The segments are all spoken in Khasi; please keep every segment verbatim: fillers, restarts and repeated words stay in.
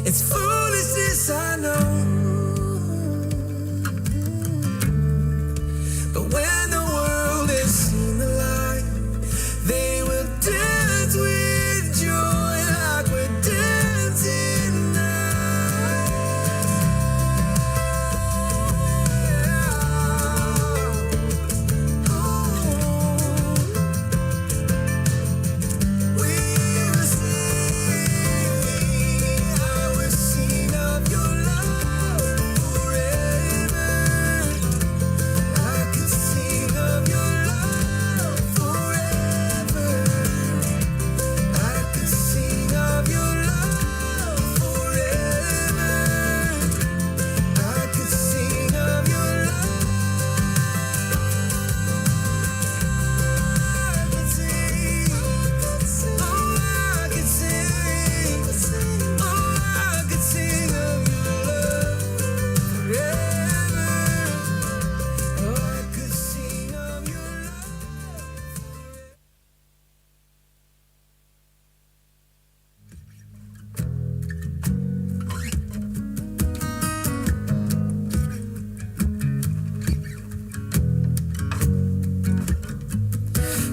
It's foolishness, I know. But when the world has seen the light, they will dance with joy like we're dancing now. Oh.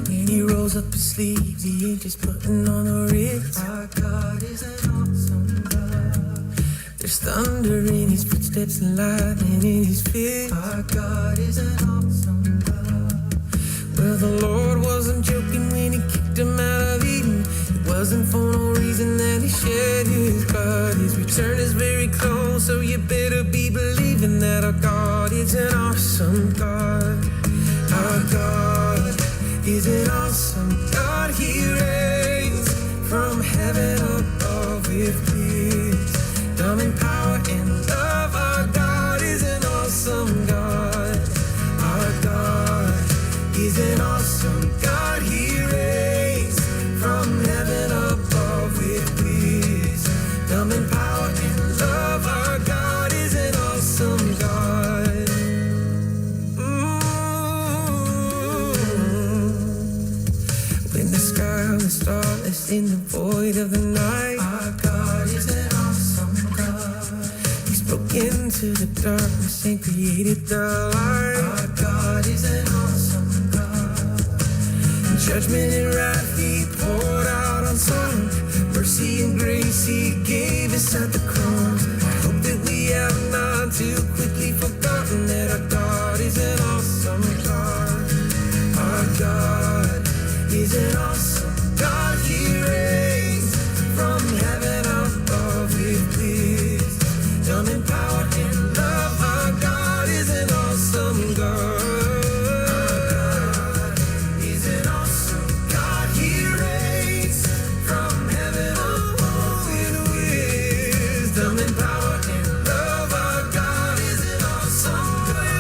When he rolls up his sleeves, the angels putting on the ritz. Our God is an awesome God. There's thunder in his footsteps and lightning in his fist. Our God is an awesome God. Well, the Lord wasn't joking when he kicked him out of Eden. It wasn't for no reason that he shed his blood. His return is very close, so you better be believing that our God is an awesome God. Our God is an awesome God. He reigns from heaven above with wisdom and power and love. Our God is an awesome God. Our God is an awesome God. He reigns from heaven above with wisdom and power and love. Our God is an awesome God. Mm. When the sky was starless in the void of the night, our God is an awesome God. He spoke into the darkness and created the light. Our God is an awesome God. Judgment and wrath he poured out on Sodom. Mercy and grace he gave us at the cross. I hope that we have not too quickly forgotten that our God is an awesome God. Our God is an awesome God. He reigns from heaven above with wisdom and power and love. Our God is an awesome God. He's an awesome God. He reigns from heaven above with wisdom and power and love. Our God is an awesome God.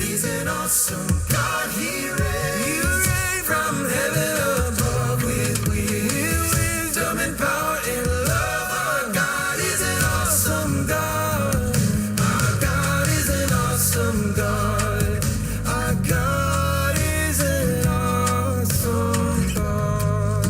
He's an awesome God. He reigns from heaven above with wisdom and power and love. Our God is an awesome God. Our God is an awesome God. Our God is an awesome God.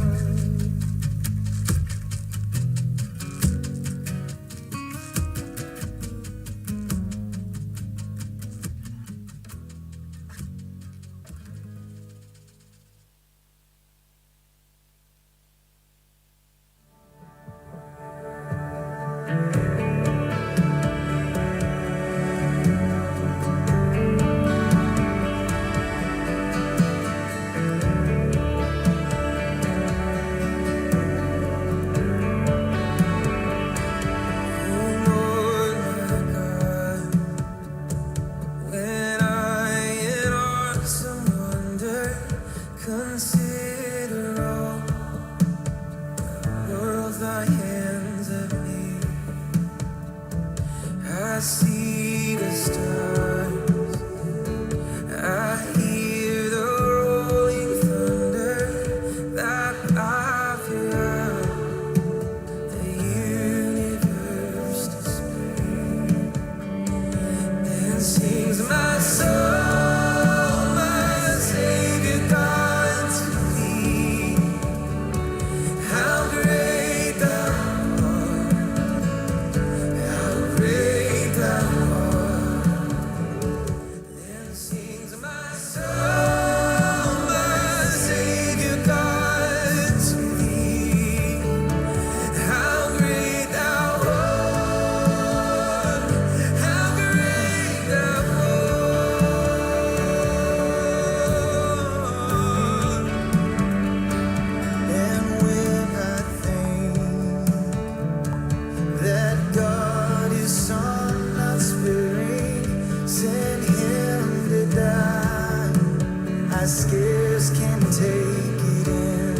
I scarce can take it in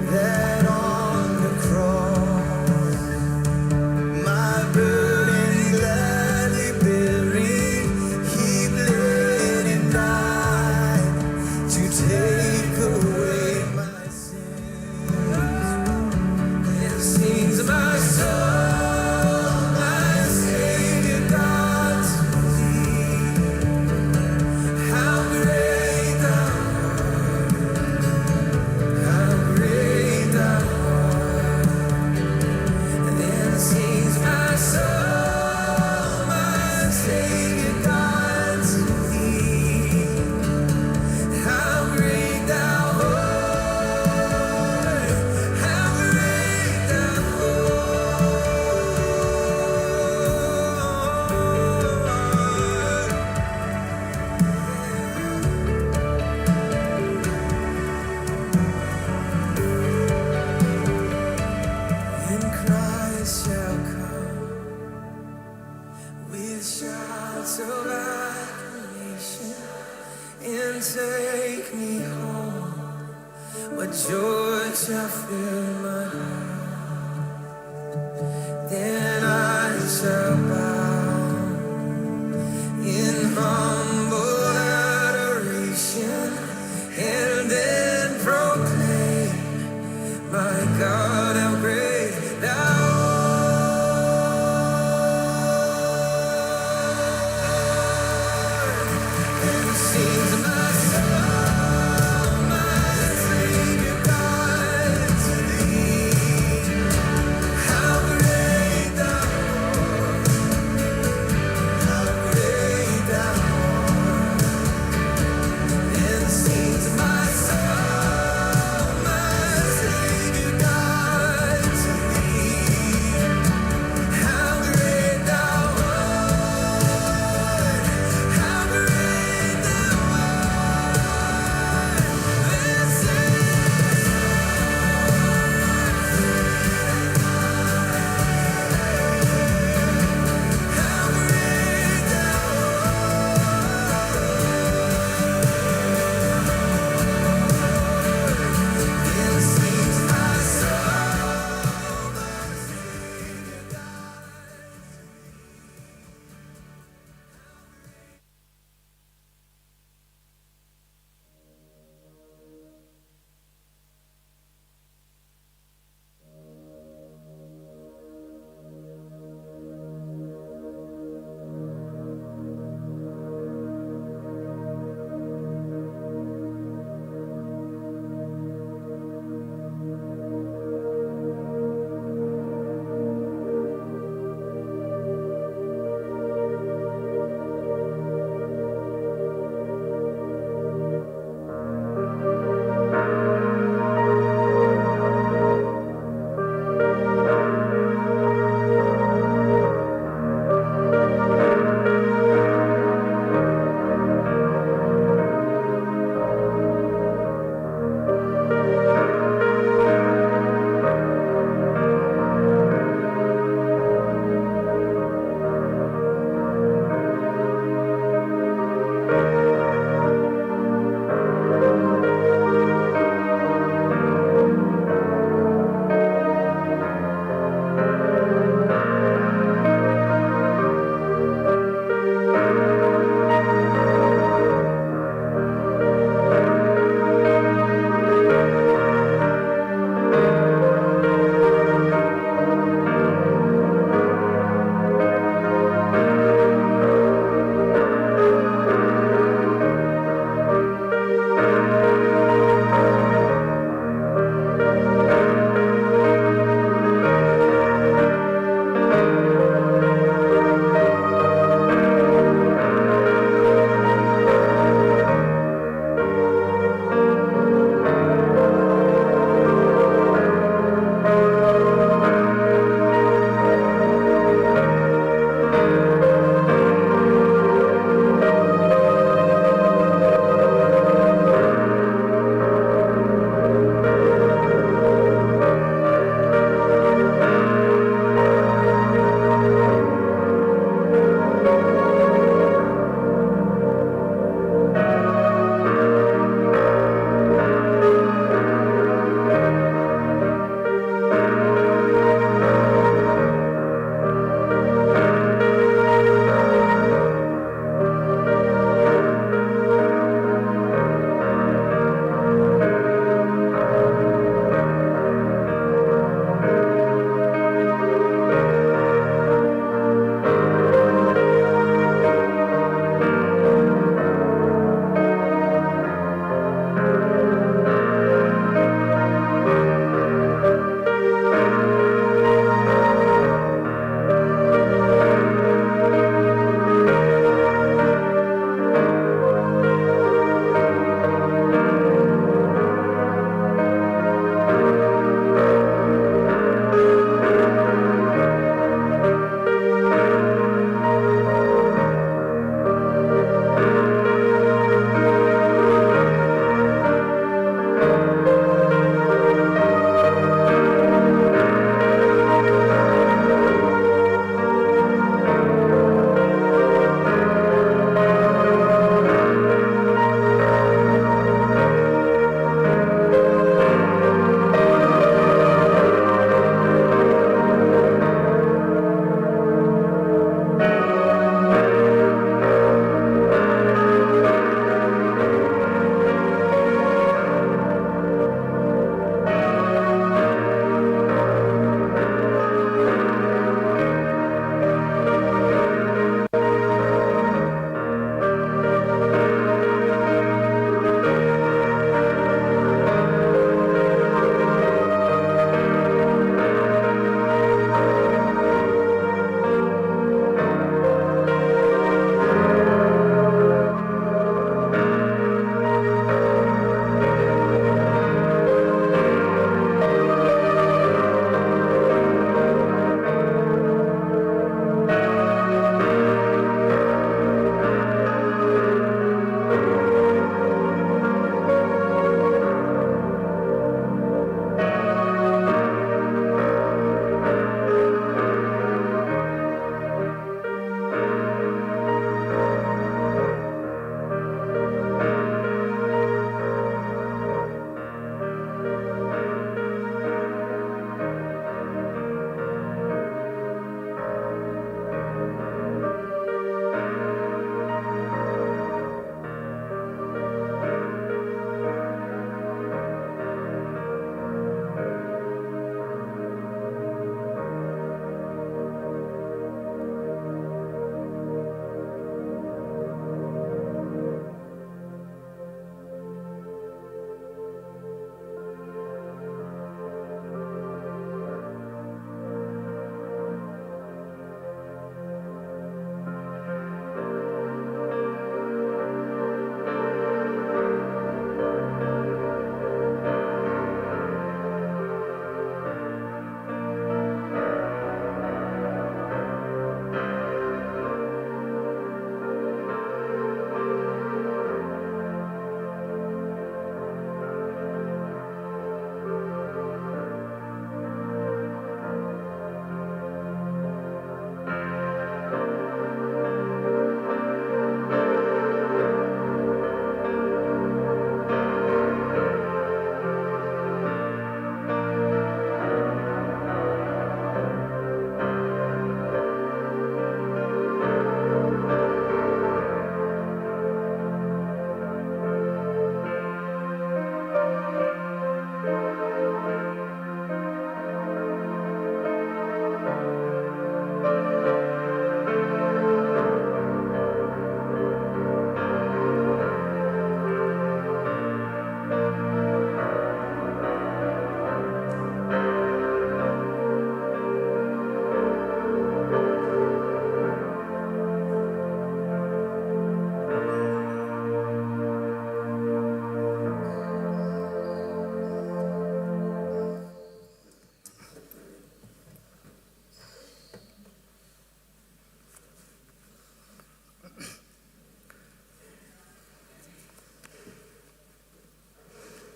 that on the cross, my burden gladly bearing, he bled and died to take away my sin. Then sings my soul, my Savior God, to thee. How great thou art, how great thou art. Then sings my soul, my Savior God, to thee. How great thou art, how great thou art. Then Christ shall come with shouts of acclamation and take me home. What joy shall fill my heart? Then I shall bow in humble adoration and then proclaim, my God, how great thou art. Then sings my soul, my Savior God, to thee.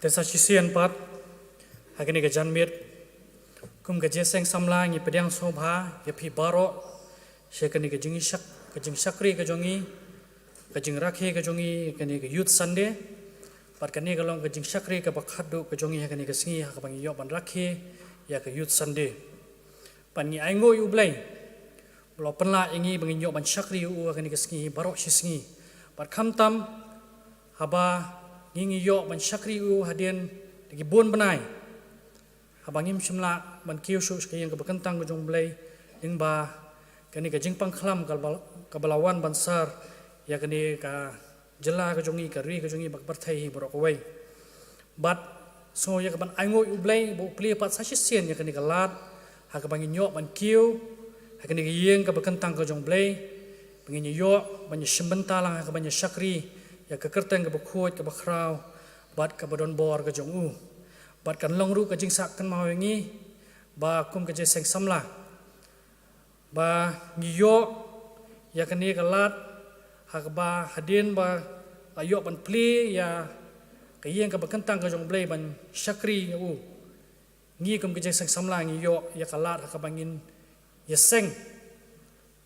Te sa shisien pat, ha kane ka janmiet, kum ka Jingïaseng Samla ngi pdiang sngewbha ïa phi baroh sha kane ka jingshak, ka jingshakri ka jong ngi, ka jingrakhe ka jong ngi, kane ka Youth Sunday. Pat kane ka long ka jingshakri kaba khatduh ka jong ngi ha kane ka sngi, ha kaba ngi ïoh ban rakhe ïa ka Youth Sunday. Pat ngi ainguh ïa U Blei ba u la pynlah ïa ngi ba ngin ïoh ban shakri ïa u ha kane ka sngi baroh shi sngi. Pat khamtam haba ngi, ngi ïoh ban shakri ïa u hadien da ki bun bnai, haba ngim shym lah ban kiew shuh sha ka ïing kaba kyntang ka jong U Blei, lyngba kane ka jingpang khlam kaba, kaba la wan ban sar ïa kane ka jylla ka jong ngi, ka ri ka jong ngi bad ka pyrthei hi baroh kawei. Bad sngew ïa kaban ainguh ïa U Blei ba u plie pat sa shisien ïa kane ka lad ha kaba ngin ïoh ban kiew ha kane ka ïing kaba kyntang ka jong U Blei, ba ngin ïoh ban ïashim bynta lang ha kaban ïashakri ïa ka kyrteng kaba khuid, kaba khraw bad kaba don bor ka jong u. Bad kan long ruh ka jingsah kynmaw ïa ngi ba kum ka Jingïaseng Samla ba ngi ïoh ïa kane ka lad ha kaba hadien ba la ïoh ban plie ïa ka ïing kaba kyntang ka jong U Blei ban shakri ïa u, ngi kum ka Jingïaseng Samla ngi ïoh ïa ka lad ha kaba ngin ïaseng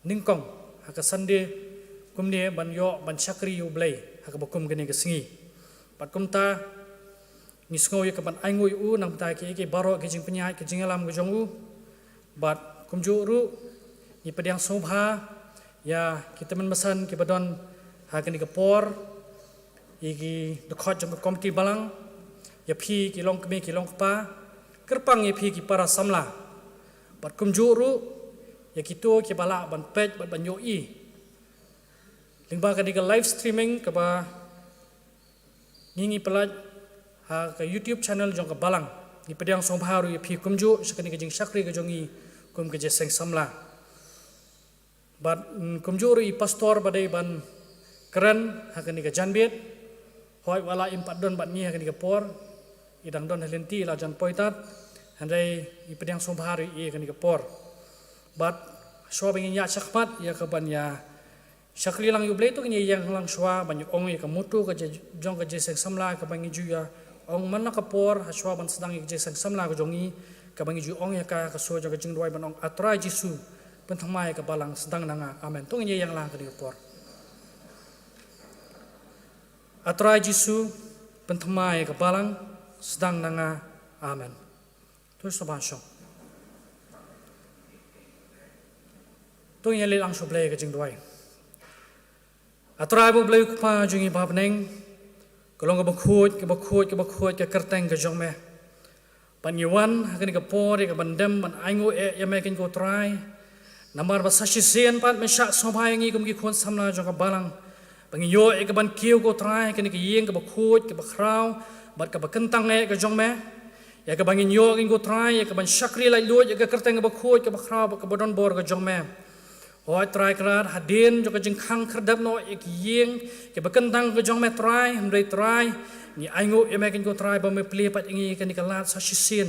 nyngkong ha ka Sunday kumne ban ïoh ban shakri ïa U Blei ha kaba kum kane ka sngi. Bad kumta ngi sngew ïa kaban ainguh ïa u na ka bynta kiei kiei baroh ki jingpynïaid, ki jingïalam ka jong u. Bad kumjuh ruh ngi pdiang sngewbha ïa ki tymmen basan kiba don ha kane ka por, ïa ki dkhot jong ka komiti balang, ïa phi ki longkmie ki longkpa, kyrpang ïa phi ki para samla. Bad kumjuh ruh ïa kito kiba lah ban peit bad ban ïohi lyngba kane ka live streaming kaba ngi, ngi pyllait ha ka YouTube channel jong ka balang. Ngi pdiang sngewbha ruh ïa phi kumjuh sha kane ka jingshakri ka jong ngi kum ka Jingïaseng Samla. Bad, mm, kumjuh ruh i pastor ba dei ban kren ha kane ka janmiet, hooid wat la im pat don bad ngi ha kane ka por, i dang don ha lynti, i la jan poi tad, hynrei ngi pdiang sngewbha ruh ïa i ha kane ka por. Bad shuwa ba ngin ïaid shakhmat ïa kaban ïa shakri lang ïa U Blei, to ngin ïa ïeng lang shuwa ban ïa ong ïa ka motto ka jong ka Jingïaseng Samla kaba ngi ju ïa ong man la ka por ha shuwa ban sdang ïa ka Jingïaseng Samla ka jong ngi, kaba ngi ju ong ïa ka ha ka sur jong ka jingduwai ban ong: A Trai Jisu, pynthymmai ïa ka balang, sdang na nga. Amen. To ngin ïa ïeng lang ha kane ka por. A Trai Jisu, pynthymmai ïa ka balang, sdang na nga. Amen. To sngewbha shong. To ngin ïa leit lang sha U Blei ha ka jingduwai. A Trai bad U Blei U Kpa jong ngi ba ha bneng, ka long kaba khuid, kaba khuid, kaba khuid ka kyrteng ka jong me. Bad ngi wan ha kane ka por ïa kaban dem ban ainguh eh ïa me, keiñ ko Trai. Namar ba sa shisien pat me shah sngewbha ïa ngi kum ki khun samla jong ka balang, ba ngin ïoh ïa kaban kiew ko Trai ha kane ka ïing kaba khuid, kaba khraw bad kaba kyntang eh ka jong me, ïa kaba ngin ïoh, keiñ ko Trai, ïa kaban shakri laitluid ïa ka kyrteng kaba khuid, kaba khraw bad kaba don bor ka jong me. Hooid Trai Kynrad, hadien jong ka jingkhang khyrdep noh ïa ki ïing kiba kyntang ka jong me Trai, hynrei Trai, ngi ainguh ïa me, keiñ ko Trai, ba me plie pat ïa ngi kane ka lad sa shisien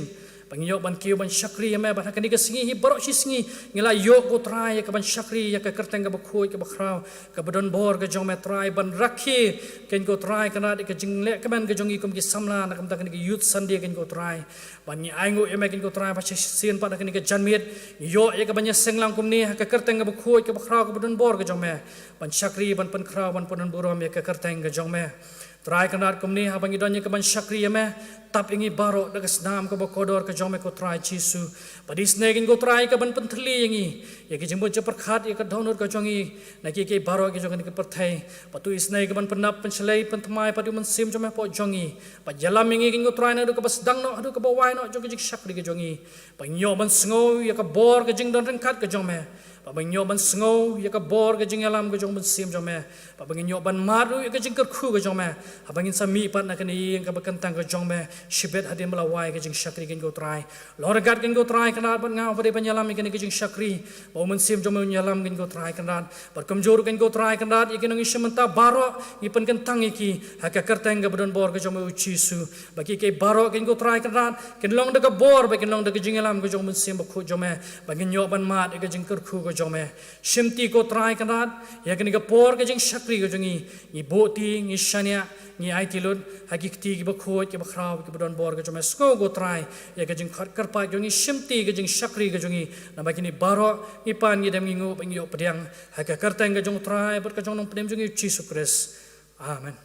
ba ngin ïoh ban kiew ban shakri ïa me. Bad ha kane ka sngi hi baroh shi sngi ngi la ïoh ko Trai ïa kaban shakri ïa ka kyrteng kaba khuid, kaba khraw, kaba don bor ka jong me Trai, ban rakhe, keiñ ko Trai Kynrad, ïa ka jingleh kmen ka jong ngi kum ki samla na ka bynta kane ka Youth Sunday, keiñ ko Trai. Bad ngi ainguh ïa me, keiñ ko Trai, ba sa shisien pat ha kane ka janmiet ngi ïoh ïa kaban ïaseng lang kumne ha ka kyrteng kaba khuid, kaba khraw, kaba don bor ka jong me, ban shakri, ban pynkhraw, ban pyndonburom ïa ka kyrteng ka jong me. Trai Kynrad, kumne haba ngi don ïa kaban shakri ïa me, tap ïa ngi baroh da ka snam kaba kordor ka jong me ko Trai Jisu. Bad isynei, keiñ ko Trai, ïa kaban pynthylli ïa ngi ïa ki jingmut jingpyrkhat, ïa ka dohnud ka jong ngi na kiei kiei baroh ki jong kane ka pyrthei. Bad to isynei ïa kaban pyndap, pynshlei, pynthymmai pat ïa u Mynsiem jong me hapoh jong ngi. Bad ïalam ïa ngi, keiñ ko Trai, naduh kaba sdang noh haduh kaba wai noh jong ka jingshakri ka jong ngi. Ba ngin ïoh ban sngew ïa ka bor ka jingdon ryngkat ka jong me. Ba ngin ïoh ban sngew ïa ka bor ka jingïalam ka jong u Mynsiem jong me. Ba ngin ïoh ban mad ruh ïa ka jingkyrkhu ka jong me haba ngin sa mih pat na kane ka ïing kaba kyntang ka jong me shibit hadien ba la wai ka jingshakri, keiñ ko Trai. Long ryngkat, keiñ ko Trai Kynrad, bad nga uba dei ban ïalam ïa kane ka jingshakri, ba u Mynsiem jong me un ïalam, keiñ ko Trai Kynrad. Bad kumjuh ruh, keiñ ko Trai Kynrad, ïa ki nongïashim bynta baroh ngi pynkyntang ïa ki ha ka kyrteng kaba don bor ka jong me u Jisu. Ba kiei kiei baroh, keiñ ko Trai Kynrad, kin long da ka bor, ba kin long da ka jingïalam ka jong u Mynsiem Bakhuid jong me, ba ngin ïoh ban mad ïa ka jingkyrkhu ka jong me. Shimti ko Trai Kynrad ïa kane ka por ka jingshakri ka jong ngi. Ngi buh kti, ngi shaniah, Ngi aiti lut ha ki kti kiba khuid, kiba khraw, kiba don bor ka jong me. Sngew ko Trai ïa ka jingkhot kyrpad jong ngi, shimti ka jingshakri ka jong ngi. Namar kine baroh ngi pan, ngi dem, ngi nguh, ngi ïoh pdiang ha ka kyrteng ka jong u Trai bad ka jong u Nongpynim jong ngi Jisu Khrist. Amen.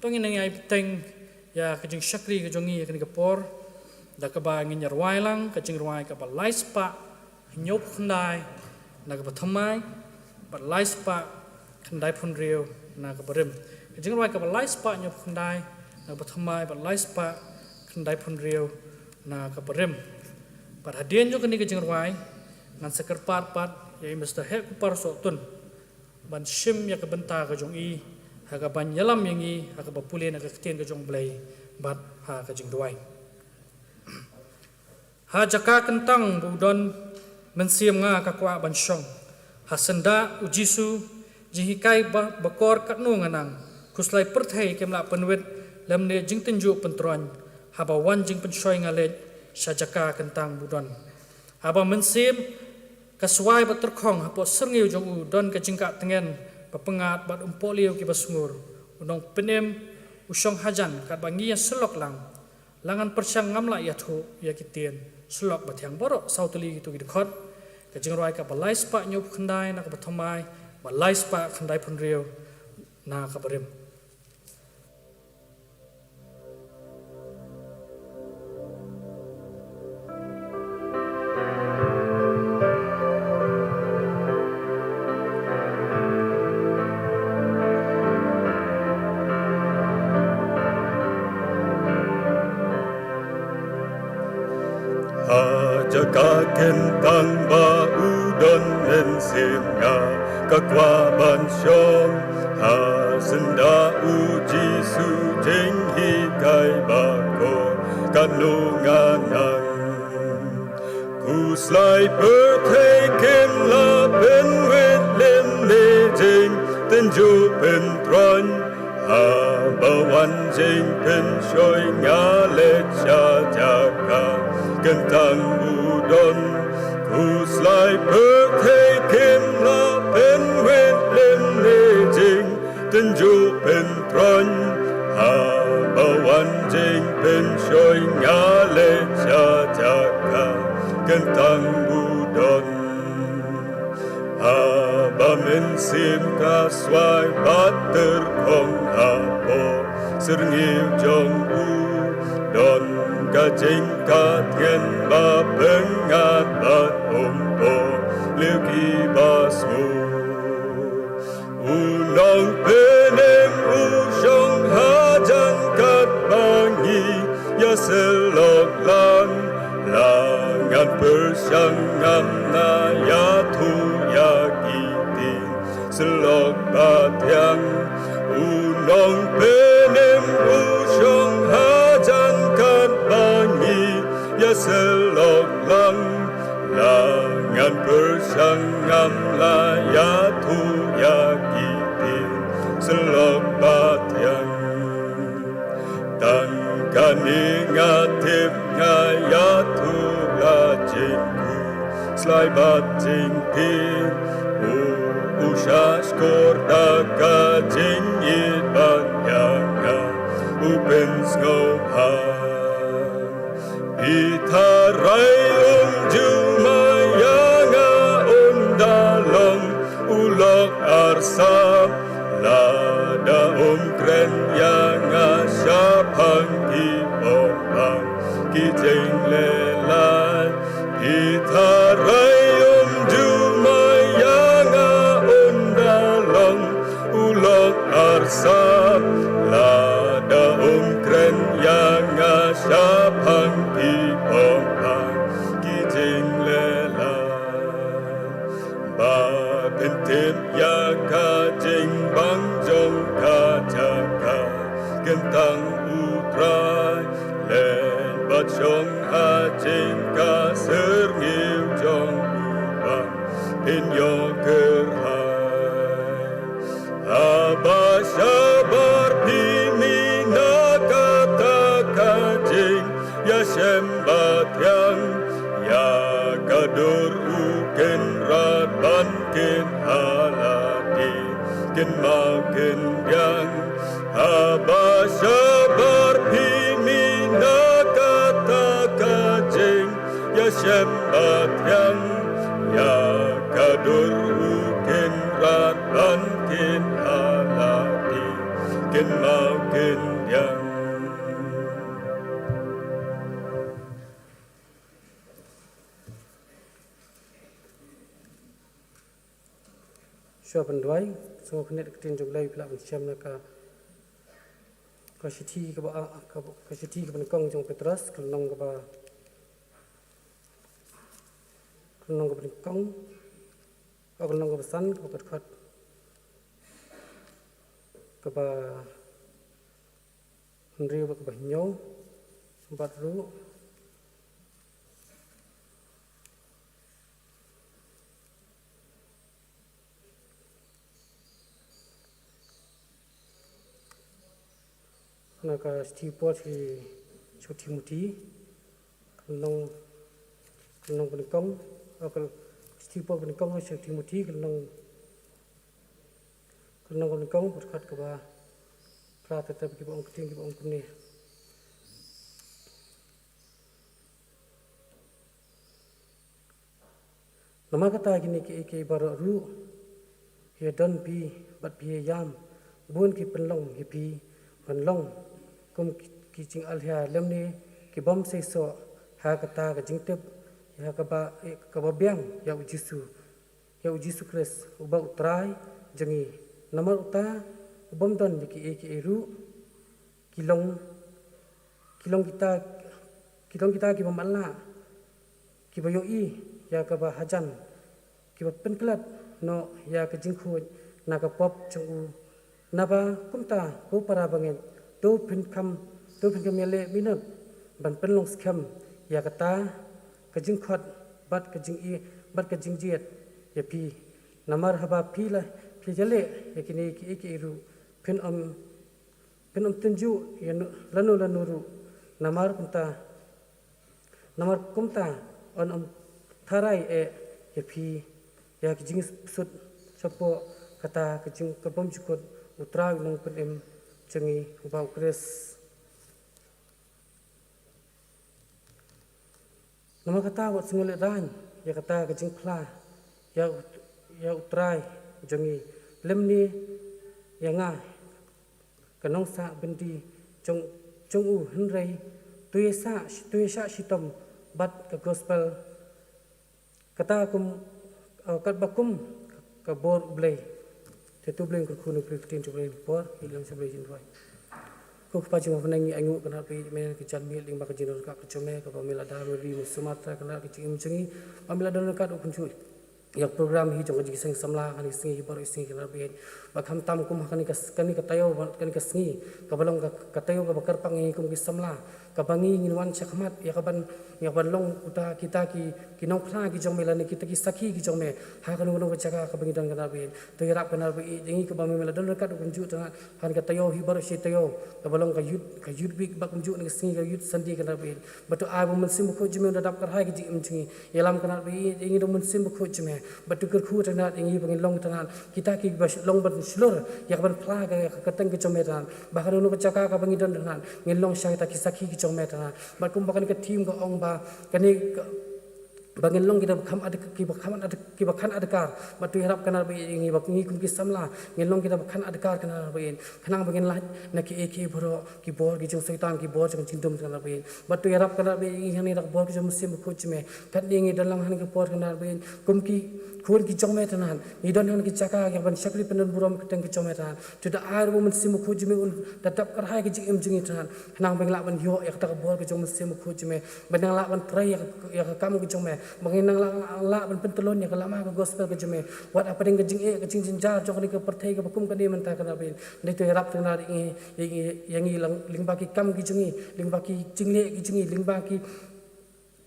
To ngin ïa bteng ïa ka jingshakri ka jong ngi ïa kane ka por da kaba ngin ïa rwai lang ka jingrwai kaba lai spah hynñiew phew khyndai na kaba thymmai bad lai spah khyndai phew hynriew na kaba rim. Ka jingrwai kaba lai spah hynñiew phew khyndai na kaba thymmai bad lai spah khyndai phew hynriew na kaba rim. Bad hadien jong kane ka jingrwai ngan sa kyrpad pat ïa i Mister Heh Kupar Sohtun ban shim ïa ka bynta ka jong i ha kaban ïalam ïa ngi ha kaba pule na ka ktien ka jong U Blei bad ha ka jingduwai. Ha jaka kyntang ba u don mynsiem nga ka kwah ban shong. Ha syndah u Jisu jinghikai ba, ba kor katno nga nang. Khuslai pyrthei kim lah pynwit lymne jingtynjuh pyntroiñ. Haba wan jingpynshoi nga leit sha jaka kyntang ba u don. Haba mynsiem ka swai bad tyrkhong hapoh syrngiew jong u don ka jingkah tngen ba pyngngad bad umpohliew kiba sngur. U Nongpynim u shong hajan katba ngi ïa syllok lang. La ngan pyrshang ngam lah ïathuh ïa ki ktien. Syllok ba thiang baroh saw tylli kito ki dkhot. Ka jingrwai kaba lai spah hynñiew phew khyndai na kaba thymmai bad lai spah khyndai phew hynriew na kaba rim. Ha jaka kyntang ba u don mynsiem nga ka kwah ban shong. Ha syndah u Jisu jinghikai ba kor katno nga nang. Khuslai pyrthei kim lah pynwit lymne jingtynjuh pyntroiñ. Haba wan jingpynshoi nga leit sha jaka kyntang ba u don. Khuslai pyrthei kim lah pynwit lymne jingtynjuh pyntroiñ. Haba wan jingpynshoi nga leit sha jaka kyntang ba u don. Haba mynsiem ka swai bad tyrkhong hapoh syrngiew jong u don ka jingkah tngen ba pyngngad bad umpohliew kiba sngur. U Nongpynim u shong hajan katba ngi ïa syllok lang. La ngan pyrshang ngam lah ïathuh ïa ki ktien. Syllok ba thiang. U Nongpynim u shong hajan katba ngi ïa syllok lang. La ngan pyrshang ngam lah ïathuh ïa ki ktien. Syllok ba thiang. Tang kane nga tip nga ïathuh la jingkhuslai. Khuslai bad jingtip u, u shahshkor da ka jingïeit ban ïa nga u pynsngewbha. Phi tharai um ju mai ïa nga, un da long u lok arsap. Lada um kren ïa nga shaphang ki pop bad ki jingleh lait. Phi tharai um ju mai ïa nga, un da long u lok arsap. Lada um kren ïa nga shaphang ki pop bad ki jingleh lait. Ba pyntip ïa ka jingbang jong ka jaka kyntang u Trai. Leit bad shong ha jingkah syrngiew jong u Bang, phin ïoh kyrhai. Haba shabar phi mih na kata ka jingïashem ba thiang, ïa ka dur u kynrad ban kynhun ha lade. Makin biang haba shabar phi mih na kata ka jingïashem bathiang, ïa ka dur u kin rat ban kin halati kin makin biang. Shuwa ban duwai, sngewbha kane ka ktien jong U Blei phi lah ban shem na ka, ka shithi kaba, ka, ka shithi kaba nyngkong jong u Petros, ka lynnong kaba, ka lynnong kaba nyngkong, ka lynnong kaba san, kaba khatkhot, kaba hynriew bad kaba hynñiew, bad ruh na ka shithi por sha u Timothi, ka lynnong, ka lynnong ba nyngkong, ah, ka shithi por ba nyngkong sha u Timothi, ka lynnong, ka lynnong ba nyngkong, ka dkhot kaba phra, te kiba ong ktien kiba ong kumne. Namar kata kine kiei kiei baroh ruh, ïa don phi bad phi ïa ïam, bun ki pynlong ïa phi ban long kum ki, ki jingalhia lymne ki bym seisoh ha kata ka jingtip ïa kaba, ïa kaba biang ïa u Jisu, ïa u Jisu Khrist uba u Trai jong ngi. Namar uta u bym don ïa kiei kiei ruh, ki long, ki long kita, ki long kita kiba matlah, kiba ïohi ïa kaba hajan, kiba pynklet noh ïa ka jingkhuid na ka pop jong u. Naba kumta, ko para bangeit, to pynkham, to pynkham ïaleh minot ban pynlong skhem ïa kata ka jingkhot bad ka jingïeit bad ka jingjied ïa phi. Namar haba phi la, phi ïaleh ïa kine kiei kiei ruh, phin ym, phin ym tynjuh ïa lano lano ruh. Namar kumta, namar kumta, yn ym tharai eh ïa phi ïa ka jingpynsut shapoh kata ka jing, ka bymjukut U Trai u Nongpynim jong ngi uba u Khrist. Namar kata wat sngew lehrain ïa kata ka jingphla ïa u, ïa U Trai jong ngi, lymne ïa nga, ka nongsah byndi jong, jong u, hynrei to ïa sah, to ïa shah shitom bad ka gospel. Kata kum, eh, katba kum ka bor U Blei. Te to Blei un kyrkhu na phi ktien jong U Blei por, ïa lem sha Blei jingduwai. Ko Kpa jong ngi, ngi ainguh kane ka janmiet lyngba ka jingdon ryngkat ka jong me, kaba me la da me ri me Sumatra kane ka jingim jong ngi, ba me la don ryngkat u kynjoh ïa ka program hi jong ka Jingïaseng Samla kane ka sngi, hi baroh sngi kane ka bieit. Ba khamtam kum ha kane ka, kane ka taïew, kane ka sngi kaba long ka, ka taïew kaba kyrpang ïa ngi kum ki samla, kaba ngi ngin wan shakhmat ïa kaban, ïa kaban long uta kita ki, ki nongphla ki jong me lane kita ki sakhi ki jong me ha kano kano ka jaka kaba ngi don kane ka bieit. To ïarap kane ka bieit ïa ngi kaba me la don ryngkat u kynjoh tang ha kane ka taïew, hi baroh shi taïew kaba long ka youth, ka youth week, ba kumjuh na ka sngi ka youth Sunday kane ka bieit. Ba to ai ba u Mynsiem Bakhuid jong me un da dap kyrhai ka jingim jong ngi. Ïalam kane ka bieit ïa ngi da u Mynsiem Bakhuid jong me. Ba to kyrkhu tang ïa ngi ba ngin long tang kita kiba long ban shlur ïa kaban phla ka, ka kyrteng ka jong me tang. Ba ha kano kano ka jaka kaba ngi don tang, ngin long sha kita ki sakhi ki jong me tang. Ba kumba kane ka theme ka ong ba kane ka, ba ngin long kita ba kham ad-, kiba kham ad-, kiba khan adkar. Ba to ïarap kane ka bieit ïa ngi ba ngi kum ki samla ngin long kita ba khan adkar kane ka bieit. Khnang ba ngin lait na kiei kiei baroh ki bor ki jong Soitan, ki bor jong ka jingdum kane ka bieit. Ba to ïarap kane ka bieit ïa ngi hangne da ka bor ka jong u Mynsiem Bakhuid jong me. Katne ngi don lang ha kane ka por kane ka bieit kum ki khun ki jong me tang, ngi don ha kane ka jaka ïa kaban shakri pyndon burom ka kyrteng ka jong me tang. To da ai ruh ba u Mynsiem Bakhuid jong me un da dap kyrhai ka jingim jong ngi tang, khnang ba ngin lah ban ïoh ïa kata ka bor ka jong u Mynsiem Bakhuid jong me, ba ngin nang lah ban trei ïa ka, ïa ka kam ka jong me, ba ngin nang lah, lah ban pyntyllun ïa ka lama ka gospel ka jong me. Wat hapdeng ka jingeh ka jingjynjar jong kane ka pyrthei kaba kum kane mynta kane ka bieit. Hynrei to ïarap tang ïa ngi, ïa ngi, ïa ngi lang lyngba ki kam ki jong ngi, lyngba ki jingleh ki jong ngi, lyngba ki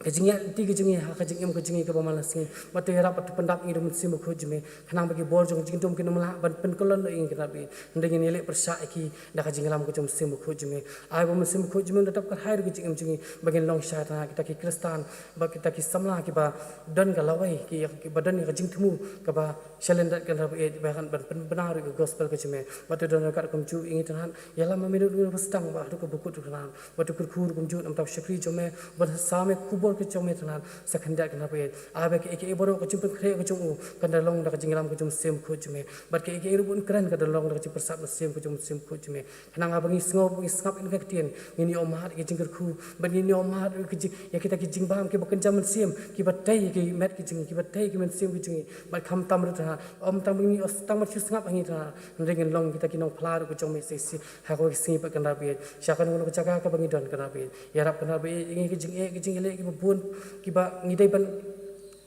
ka jingïaid lynti ka jong ngi, ha ka jingim ka jong ngi kaba man la sngi. Bad to ïarap bad to pyndap ïa ngi da u Mynsiem Bakhuid jong me, khnang ba ki bor jong ka jingdum kin ym lah ban pynkylla ïa ngi, kynrad ba ïeit. Hynrei ngin ïaleh pyrshah ïa ki da ka jingïalam ka jong u Mynsiem Bakhuid jong me. Ai ba u Mynsiem Bakhuid jong me un da dap kyrhai ruh ka jingim jong ngi, ba ngin long shai tang ha kita ki Khristan, bad kita ki samla kiba don ka lawei, ki, kiba don ïa ka jingthmu kaba shalyndet, kynrad ba ïeit, ba kan ban pynbna ruh ïa ka gospel ka jong me. Bad to don ryngkat kumjuh ïa ngi, kynrad. Ïalam ma me ruh, ruh ba sdang, ba haduh kaba kut, kynrad. Bad to kyrkhu ruh kumjuh na ka bynta u shakri jong me, ban sa mih khubor ka jong me, kynrad, sa khyndiat, kynrad ba ïeit. Ai ba kaei kaei baroh ka jingpynkhreh ka jong u kan da long da ka jingïalam ka jong u Mynsiem Bakhuid jong me. Bad kaei kaei ruh ba un kren kan da long da ka jingpyrsad mynsiem ka jong u Mynsiem Bakhuid jong me. Khnang ba ngi sngew, ba ngi sngap ïa kane ka ktien, ngin ïoh mad ïa ka jingkyrkhu, bad ngin ïoh mad ïa ka jing, ïa kita ki jingbam kiba kynja mynsiem, kiba tei ïa ki met ki jong ngi, kiba tei ïa ki mynsiem ki jong ngi. Bad khamtam ruh, kynrad, ym tang ba ngi, ym tang ban shu sngap ha ngi, kynrad, hynrei ngin long kita ki nongphla ruh ka jong me sa shisien ha kawei ka sngi pat, kynrad ba ïeit, sha kano kano ka jaka kaba ngi don, kynrad ba ïeit. Ïarap, kynrad ba ïeit, ïa ngi ka jingeh, ka jingïaleh kiba bun, kiba ngi dei ban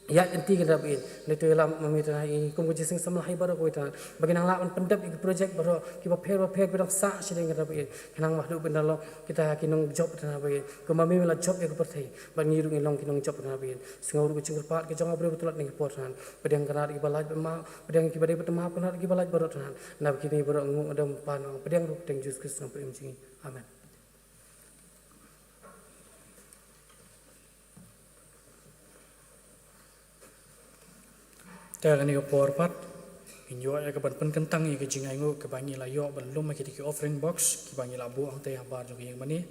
ïaid lynti, kynrad ba ïeit. Hynrei to ïalam ma me, kynrad, ïa ngi kum ka Jingïaseng Samla hi baroh kawei, kynrad, ba ngin nang lah ban pyndep ïa ki project baroh kiba pher bapher kiba dang sah shadien, kynrad ba ïeit. Khnang ba haduh ban da long kita ki nongjop, kynrad ba ïeit, kumba me la jop ïa ka pyrthei, bad ngi ruh ngin long ki nongjop, kynrad ba ïeit. Sngew ruh ka jingkyrpad ka jong nga briew ba tlot ha kane ka por, kynrad. Pdiang, kynrad, ïa kiba lait ban map, pdiang ïa kiba dei ban map, kynrad, ïa kiba lait baroh, kynrad. Naba kine baroh ngi ong da u Kpa, pdiang ruh ha ka kyrteng U Jisu Khrist, Nongpynim jong ngi. Amen. Te ha kane ka por pat, ngin ïoh ïa ka ban pynkyntang ïa ka jingainguh kaba ngi la ïoh ban lum ha kita ki offering box kiba ngi la buh hangtei habar jong ka ïingmane.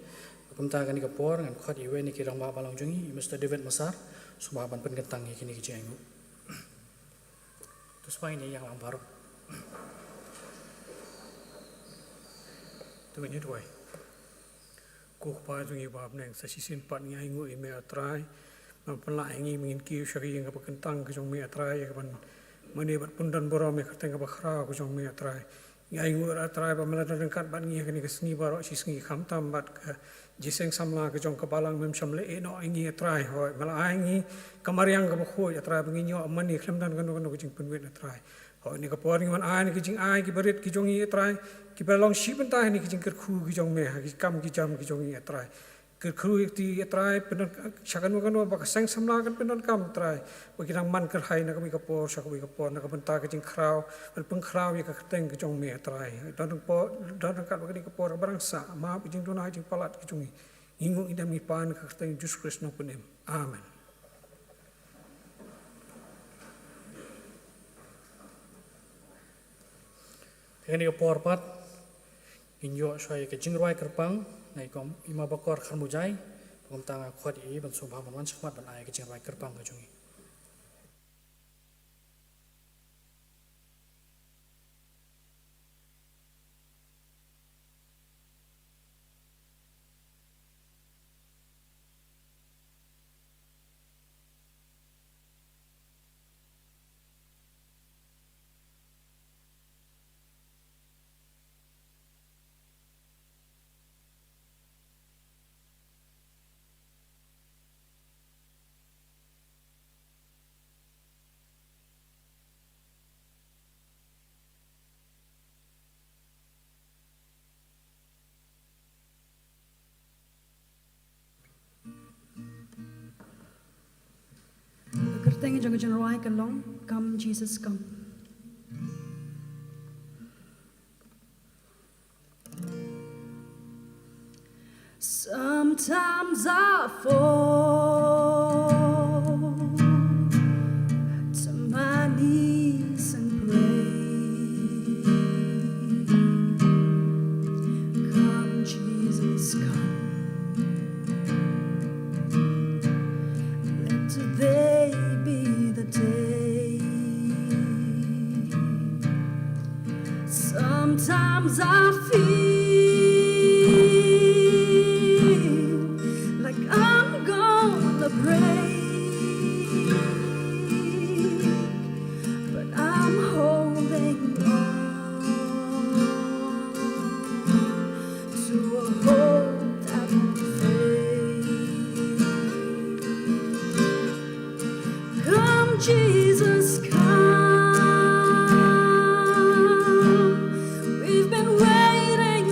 Kumta ha kane ka por ngan khot ïa iwei na ki rangbah balang jong ngi, i Mister David Masar, sngewbha ban pynkyntang ïa kine ki jingainguh. To sngewbha ïa ngi ïalam baroh. To ngin ïa duwai. Ko Kpa jong ngi ba ha bneng, sa shisien pat ngi ainguh ïa me, A Trai. Me pynlah ïa ngi ba ngin kiew sha ka ïing kaba kyntang ka jong me, A Trai, ïa kaban mane bad pyndonburom ïa ka kyrteng kaba khraw ka jong me, A Trai. Ngi ainguh, A Trai, ba me la don ryngkat bad ngi ha kane ka sngi baroh shi sngi, khamtam bad ka Jingïaseng Samla ka jong ka Balang, mem shym la ïehnoh ïa ngi, A Trai. Hooid, me la ai ïa ngi ka mariang kaba khuid, A Trai, ba ngin ïoh mane khlem don kano kano ka jingpynwit, A Trai. Hooid, ha kane ka por ngi wan ai ïa ngi ki jingai kiba rit ki jong ngi, A Trai, kiba long shi bynta ïa ngi ki jingkyrkhu ki jong me ha ki kam ki jam ki jong ngi, A Trai. Kyrkhu ïa kti, A Trai, pyndon sha kano kano ba ka Seng Samla kan pyndonkam, A Trai, ba kin nang man kyrhai na kawei ka por sha kawei ka por na ka bynta ka jingkhraw, ban pynkhraw ïa ka kyrteng ka jong me, A Trai. Don ryngkat, don ryngkat bad kane ka por kaba dang sah, map ïa ka jingduna jingpalat ka jong ngi. Ngi ainguh, ngi dem, ngi pan ha ka kyrteng U Jisu Khrist, Nongpynim. Amen. Ha kane ka por pat, ngin ïoh shuwa ïa ka jingrwai kyrpang na i kong, i Ma Bakor Kharmujai. Kumta nga khot ïa i ban sngewbha ban wan shakhmat ban ai ïa ka jingrwai kyrpang ka jong i. Ka kyrteng jong ka jingrwai ka long, Come Jesus Come. Sometimes I fall to my knees and pray. Come, Jesus, come. Let today be the day. Sometimes I feel like I'm gonna break, but I'm holding on to a hope that won't fade. Come, Jesus, come. We've been waiting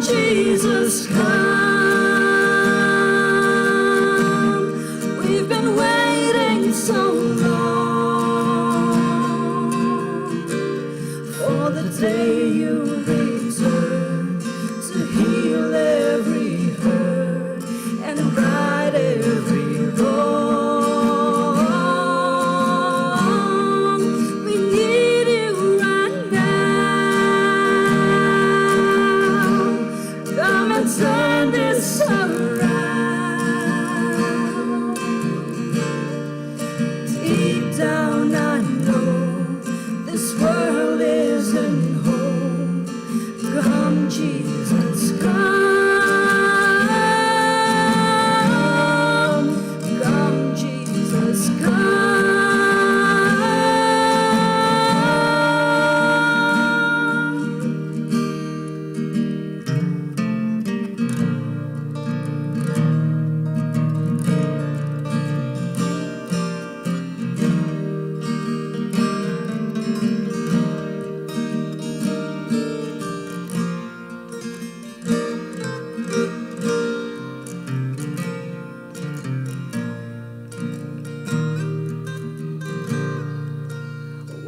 Jesus, come. We've been waiting so long for the day you return to heal every hurt and right every wrong. We need you right now. Come and turn this around. Deep down, I know this world isn't home. Come, Jesus, come. Come, Jesus, come.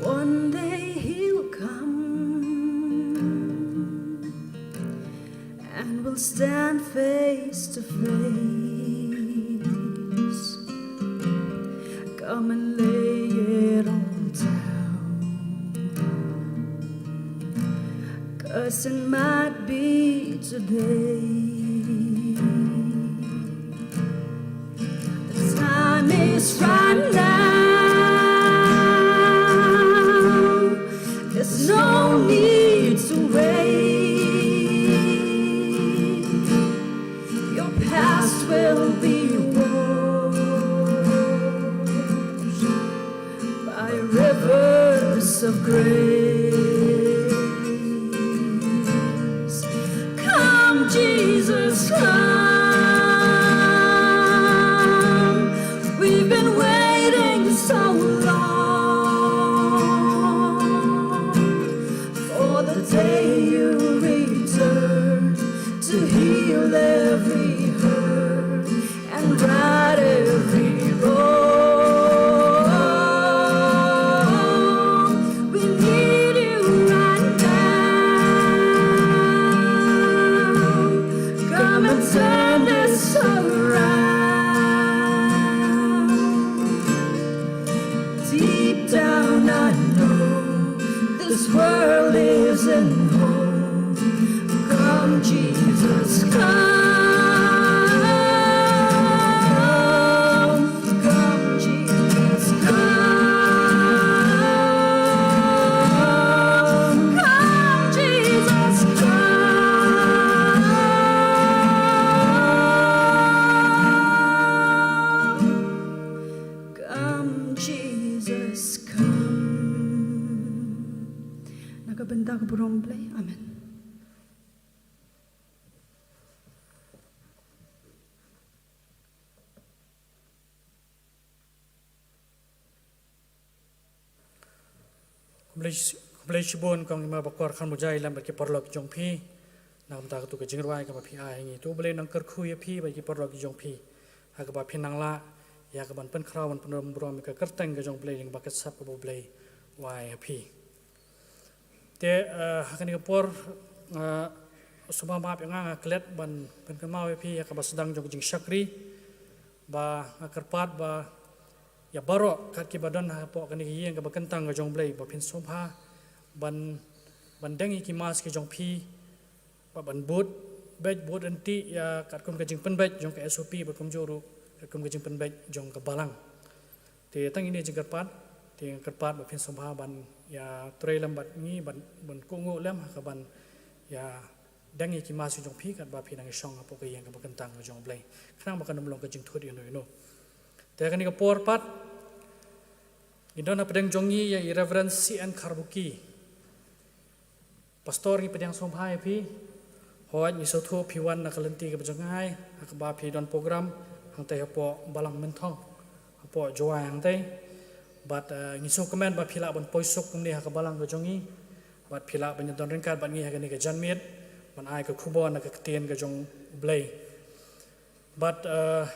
One day he'll come and we'll stand face to face. Come and lay it all down. 'Cause it might be today. The time is right now. There's no need to wait. Your past will be washed by rivers of grace. Come, Jesus, come. We've been waiting so long for the day you return to heal every hurt and right every wrong. We need you right now. Come and turn this around. Deep down, I know this world isn't home. Come, Jesus, come. Come, Jesus, come. Come, Jesus, come. Come, Jesus, come. Na ka bynta ka burom Blei. Amen. Khublei, khublei shibun kong i ma bakor khan mujai lem bad ki paralok jong phi. Na ka bynta katu ka jingrwai kaba phi ai ha ngi, to Blei nang kyrkhu ïa phi bad ki paralok jong phi. Ha kaba phi nang lah ïa kaban pynkhraw ban pynrem burom ïa ka kyrteng ka jong Blei lyngba ka sap kaba Blei u ai ha phi. Te, eh, ha kane ka por, eh, sngewbha map ïa nga, nga klet ban pynkynmaw ïa phi ïa kaba sdang jong ka jingshakri, ba nga kyrpad ba ïa baroh kat kiba don hapoh kane ka ïing kaba kyntang ka jong Blei, ba phin sngewbha ban, ban deng ïa ki mask ki jong phi, ba ban bud beit bud ryntih ïa katkum ka jingpynbeit jong ka S O P, bad kumjuh ruh katkum ka jingpynbeit jong ka balang. Te tang ine i jingkyrpad, te nga kyrpad ba phin sngewbha ban ïa trei lem bad ngi, ban, ban kohnguh lem ha kaban ïa deng ïa ki mask jong phi katba phi nang shong hapoh ka ïing kaba kyntang ka jong Blei, khnang ba kan ym long ka jingthut ïano ïano. Te ha kane ka por pat ngi don hapdeng jong ngi ïa i Reverend C N Kharbuki. Pastor, ngi pdiang sngewbha ïa phi. Hooid, ngi sngewthuh phi wan na ka lynti kaba jngai ha kaba phi don program hangtei hapoh Balang Mynthong, hapoh Jowai hangtei. Bad, eh, ngi sngewkmen ba phi lah ban poi suk kumne ha ka balang ka jong ngi, bad phi lah ban ïadon ryngkat bad ngi ha kane ka janmiet. ban ai ka khubor na ka ktien ka jong U Blei. Bad, eh,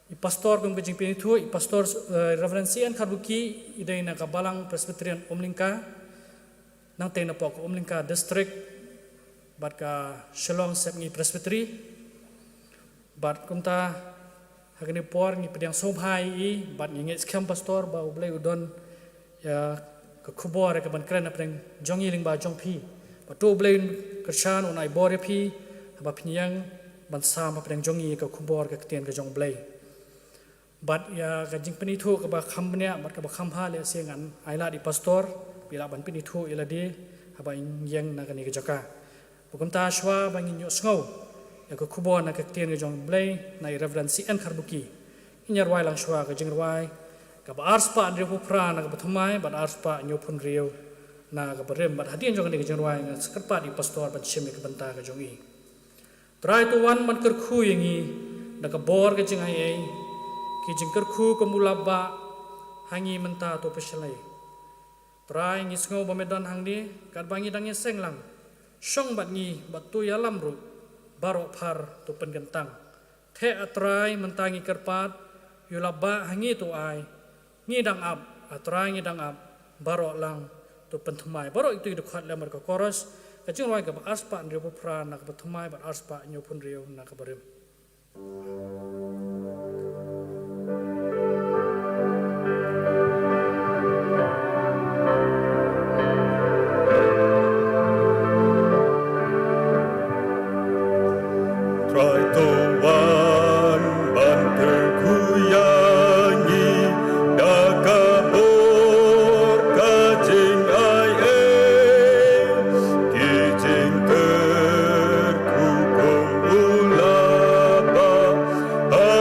i pastor kum ka jingpynithuh, i pastor, eh, Reverend C N Kharbuki, i dei na ka Balang Presbyterian Umlyngka, nangtei na poh ka Umlyngka District, bad ka Shillong Sepngi Presbytery. Bad kumta, ha kane por ngi pdiang sngewbha ïa i, bad ngi ngeit skhem pastor ba U Blei u don ïa ka khubor ïa ka ban kren hapdeng jong i lyngba jong phi. Bad to U Blei un kyrshan, un ai bor ïa phi, haba phin ïeng ban sam hapdeng jong i ka khubor ka ktien ka jong U Blei. Bad ïa ka jingpynithuh kaba kham bniah bad kaba kham bha lehse ngan ai lad ïa i pastor, ba i lah ban pynithuh ïa lade haba ïeng na kane ka jaka. Bad kumta shuwa ba ngin ïohsngew ïa ka khubor na ka ktien ka jong U Blei na i Reverend C N Kharbuki, ngin ïa rwai lang shuwa ka jingrwai kaba arspah hynriewphew phra na kaba thymmai bad arspah hynñiewphew hynriew na kaba rim. Bad hadien jong kane ka jingrwai ngan sa kyrpad ïa i pastor ban shim ïa ka bynta ka jong i. Trai, to wan ban kyrkhu ïa ngi da ka bor ka jingaiei, ki jingkyrkhu kum u lapbah ha ngi mynta, to pynshai. Trai, ngi sngew ba me don hangne katba ngi dang ïaseng lang. Shong bad ngi bad to ïalam ruh, baroh phar to pynkyntang. Theh, A Trai, mynta ngi kyrpad, ïa u lapbah ha ngi to ai. Ngi dang ap, A Trai, ngi dang ap, baroh lang to pynthymmai. Baroh ito i dkhot lem bad ka chorus, ka jingrwai kaba arspah hynriewphew phra na kaba thymmai bad arspah hynñiewphew hynriew na kaba rim. Trai, to wan ban kyrkhu ïa ngi da ka bor ka jingaiei, ki jingkyrkhu kum u lapbah ha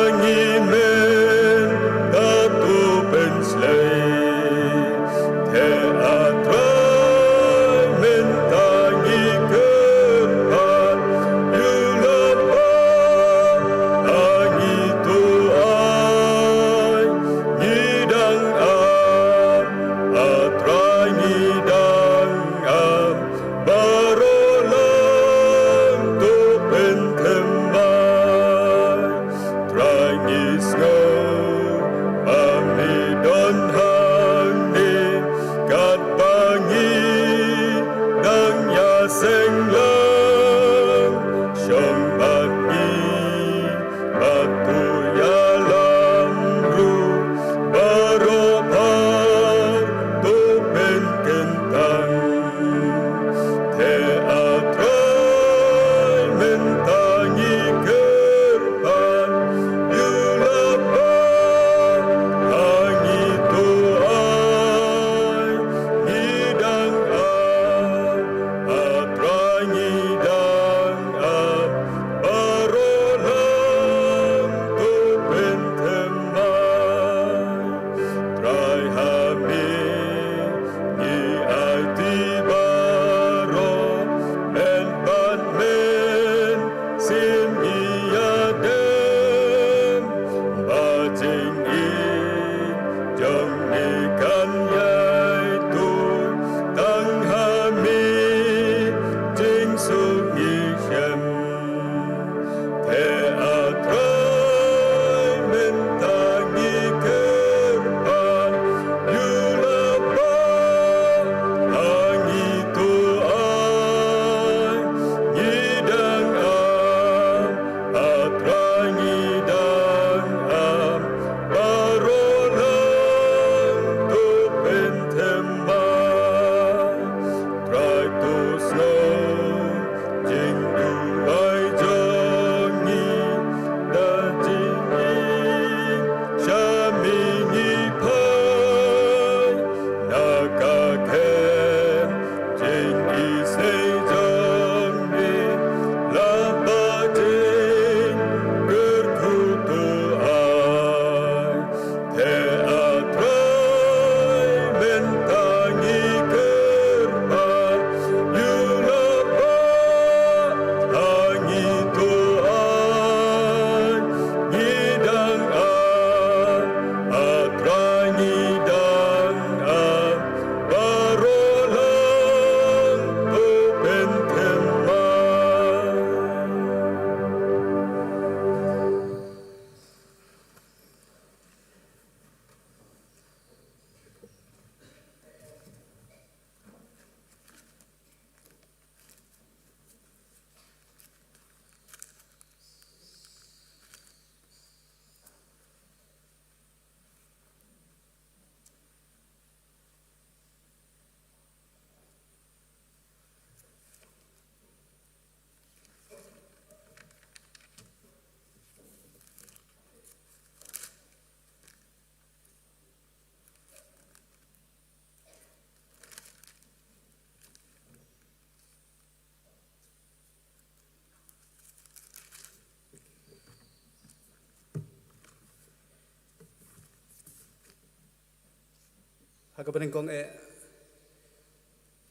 Ka bneng kong eh,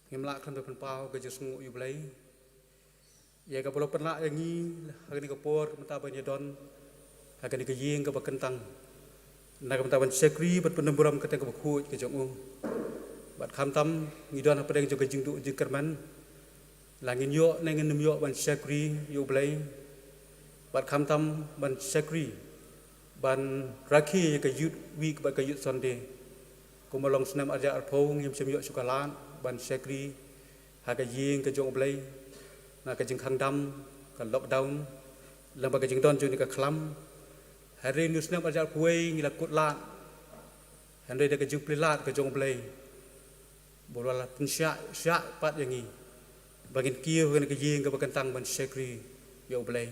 ngim lah khlem da pynpaw ka jingsngew ïa U Blei ïa kaba la pynlah ïa ngi ha kane ka por ka mynta ban ïa don ha kane ka ïing kaba kyntang, na ka bynta ban shakri bad pynburom ka kyrteng kaba khuid ka jong U. Bad khamtam ngi don hapdeng jong ka jingduh jingkyrmen, la ngin ïoh ne ngin ym ïoh ban shakri ïa U Blei. Bad khamtam ban shakri ban rakhe ïa ka Youth Week bad ka Youth Sunday. Kumba long snem arhajar arphew ngim shym ïoh shuh ka lad ban shakri ha ka ïing ka jong U Blei, na ka jingkhang dam, ka lockdown, lem bad ka jingdon jong kane ka khlam. Hynrei na u snem arhajar arphew wei ngi la kut lad, hynrei da ka jingplie lad ka jong U Blei, ba U la pynshah shah pat ïa ngi ba ngin kiew ha kane ka ïing kaba kyntang ban shakri ïa U Blei.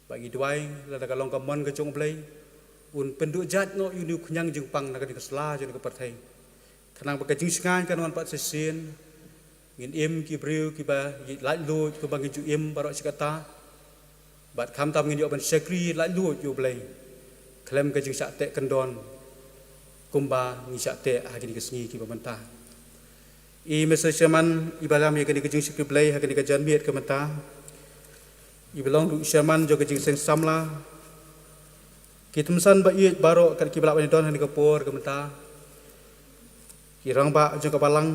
Ba ngi duwai lada ka long ka mon ka jong U Blei, Un pynduh jait noh ïa une u khñiang jingpang na kane ka sla jong kane ka pyrthei. Khnang ba ka jingshngaiñ kan wan pat shisien, ngin im ki briew kiba ïeit laitluid kumba ngi ju im baroh shi katta. Bad khamtam ngin ïoh ban shakri laitluid ïa U Blei khlem ka jingshah teh kyndon kumba ngi shah teh ha kine ki sngi kiba mynta. I Mister Chairman, iba lam ïa kane ka jingshakri Blei ha kane ka janmiet ka mynta, iba long ruh Chairman jong ka jingseng samla, ki kmie san ba ïeit baroh kat kiba lah ban don ha kane ka por ka mynta, ki rangbah jong ka balang,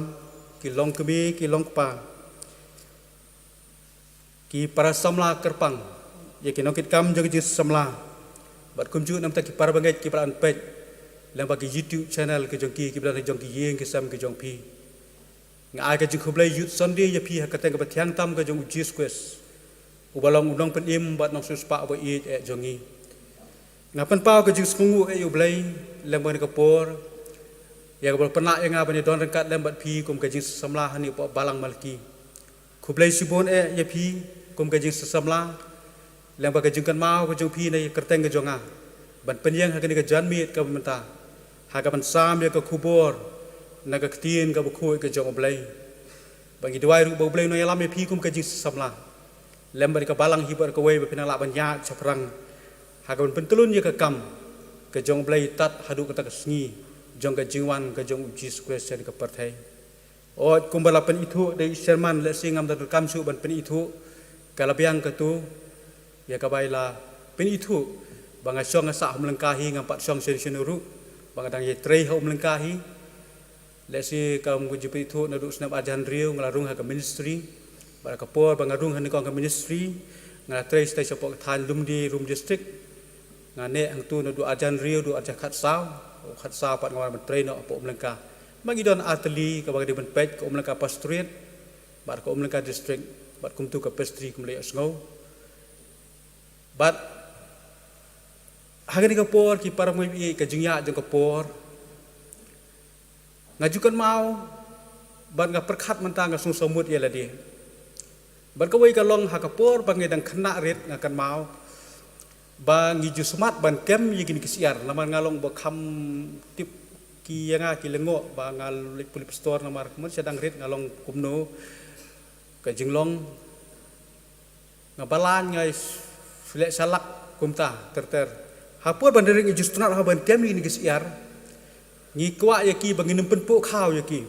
ki longkmie ki longkpa, ki para samla kyrpang, ïa ki nongkitkam jong ka jingsamla, bad kumjuh namar ki para bangeit kiba lah ban peit lyngba ki YouTube channel ki jong ki, kiba don ha jong ki ïing ki sem ki jong phi. Nga ai ka jingkhublei Youth Sunday ïa phi ha ka kyrteng kaba thiang tam ka jong U Jisu Khrist, uba long U Nongpynim bad Nongsiewspah uba ïeit eh jong ngi. Nga pynpaw ka jingsngewnguh eh ïa U Blei lem bad kane ka por, ïa kaba la pynlah ïa nga ban ïa don ryngkat lem bad phi kum ka jingsamla hangne hapoh Balang Malki. Khublei shibun eh ïa phi kum ka jingsamla, lem bad ka jingkynmaw ka jong phi na ka kyrteng ka jong nga ban pynïeng ha kane ka janmiet kaba mynta, ha kaban sam ïa ka khubor na ka ktien kaba khuid ka jong U Blei. Ba ngi duwai ruh ba U Blei Un nang ïalam ïa phi kum ka jingsamla, lem bad ka balang hi bad kawei ba phin nang lah ban ïaid shaphrang ha kaban pyntlun ïa ka kam ka jong U Blei tad haduh kata ka sngi jong ka jingwan ka jong U Jisu Khrist sha kane ka pyrthei. Oi, kumba la pynithuh da i Chairman, lehse ngam da donkam shuh ban pynithuh ka la biang katu, ïa kaba i la pynithuh ba nga shong nga sah ha Umlyngka hi, ngam pat shong shen shen ruh, ba nga dang ïatrei ha Umlyngka hi. Lehse kam ka jingpynithuh, naduh snem arhajar hynriew nga la rung ha ka ministry, bad ka por ba nga rung ha nyngkong ka ministry, nga la trei shatei shapoh ka thaiñ Lumdi, Rum District. Nga neh hangtu naduh arhajar hynriew haduh arhajar khatsaw, khatsaw pat nga wan ban trei noh hapoh Umlyngka. Ba ngi don artylli kaba ngi dei ban peit, ka Umlyngka Pastorate bad ka Umlyngka District, bad kumtu ka Presbytery kum la ïohsngew. Bad ha kane ka por ki para bangeit, ka jingïaid jong ka por, nga ju kynmaw bad nga pyrkhat mynta, nga sngewsih mut ïa lade. Bad kawei ka long ha ka por ba ngi dang khynnah rit, nga kynmaw ba ngi ju smat ban kem ïa kine ki syiar, namar nga long ba kham tip ki ïa nga ki lyngngoh ba nga leit pule pastor, namar kumno sha dang rit nga long kumno ka jinglong. Nga balang, nga leh shalak kumta ter ter. Ha por ban rit ngi ju sngewtynnat ha ban kem ïa kine ki syiar. Ngi kwah ïa ki ba ngin ym pynphuh khaw ïa ki.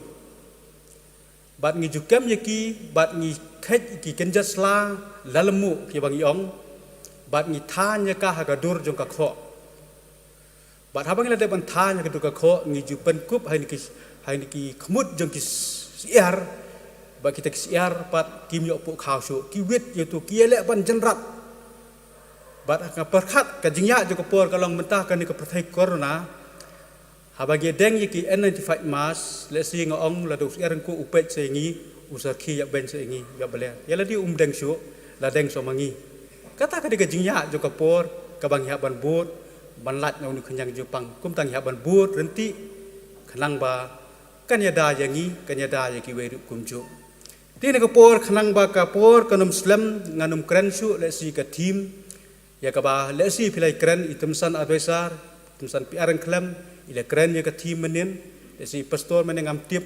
Bad ngi ju kem ïa ki, bad ngi kheit ïa ki kynja sla la lyngngoh kiba ngi ong. Bad ngi thaiñ ïa ka ha ka dur jong ka khoh. Bad haba ngi la dep ban thaiñ ha ka dur ka khoh, ngi ju pynkup ha kine ki, ha kine ki khmut jong ki syiar. Bad kita ki syiar pat kim ïoh phuh khaw shuh, ki wit ïa uto, ki ïaleh ban jynrat. Bad nga pyrkhat ka jingïaid jong ka por ka long mynta kane ka pyrthei corona. Haba ngi deng ïa ki N ninety-five mask, lehse nga ong lada u syiar ryngkuh u peit sha ïa ngi, u sarkhie ïa beiñ sha ïa ngi, ïa baler. Ïa lade um deng shuh, la deng shuh ma ngi. Kata ka dei ka jingïaid jong ka por kaba ngi hap ban bud, ban lait na une u khñiang jingpang. Kumta ngi hap ban bud ryntih, khnang ba kan ïada ïa ngi, kan ïada ïa kiwei ruh kumjuh. Te na ka por, khnang ba ka por kan ym slem, ngan ym kren shuh lehse ka theme ïa kaba lehse phi la kren, i Tymsan Advisor, Tymsan P R Ryngkhlem, i la kren ïa ka theme mynnin, lehse i Pastor mynnin ngam tip.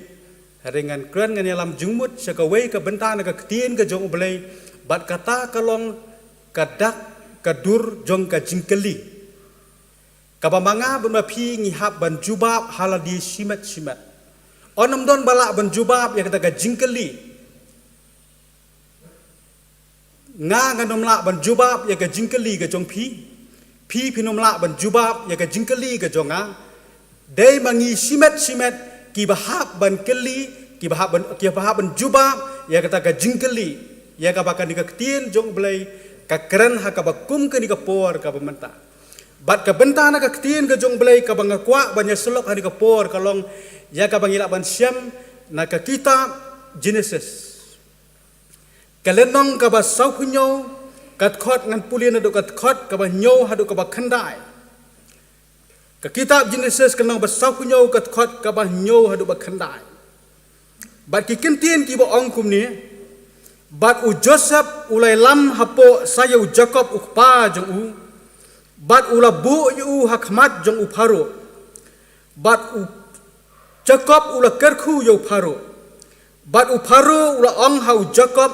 Hynrei ngan kren, ngan ïalam jingmut sha kawei ka bynta na ka ktien ka jong U Blei, bad kata ka long ka dak ka dur jong ka jingkylli, kaba ma nga bad ma phi ngi hap ban jubab ha lade shimet shimet. Yn ym don ba lah ban jubab ïa kata ka jingkylli. Nga ngan ym lah ban jubab ïa ka jingkylli ka jong phi. Phi phin ym lah ban jubab ïa ka jingkylli ka jong nga. Dei ma ngi shimet shimet kiba hap ban kylli, kiba hap ban, kiba hap ban jubab ïa kata ka jingkylli, ïa kaba kane ka ktien jong U Blei ka kren ha kaba kum kane ka por kaba mynta. Bad ka bynta na ka ktien ka jong U Blei kaba nga kwah ban ïa sylok ha kane ka por ka long ïa kaba ngi lah ban shem na ka kitab Genesis, ka lynnong kaba sawphew hynñiew, ka dkhot ngan pule naduh ka dkhot kaba hynñiew haduh kaba khyndai. Ka kitab Genesis ka lynnong ba sawphew hynñiew, ka dkhot kaba hynñiew haduh ba khyndai. Bad ki kyntien kiba ong kumne: Bad u Joseph u la ïalam hapoh sa ïa u Jakob u kpa jong u, bad u la buh ïa u ha khmat jong u Pharaoh. Bad u Jakob u la kyrkhu ïa u Pharaoh. Bad u Pharaoh u la ong ha u Jakob: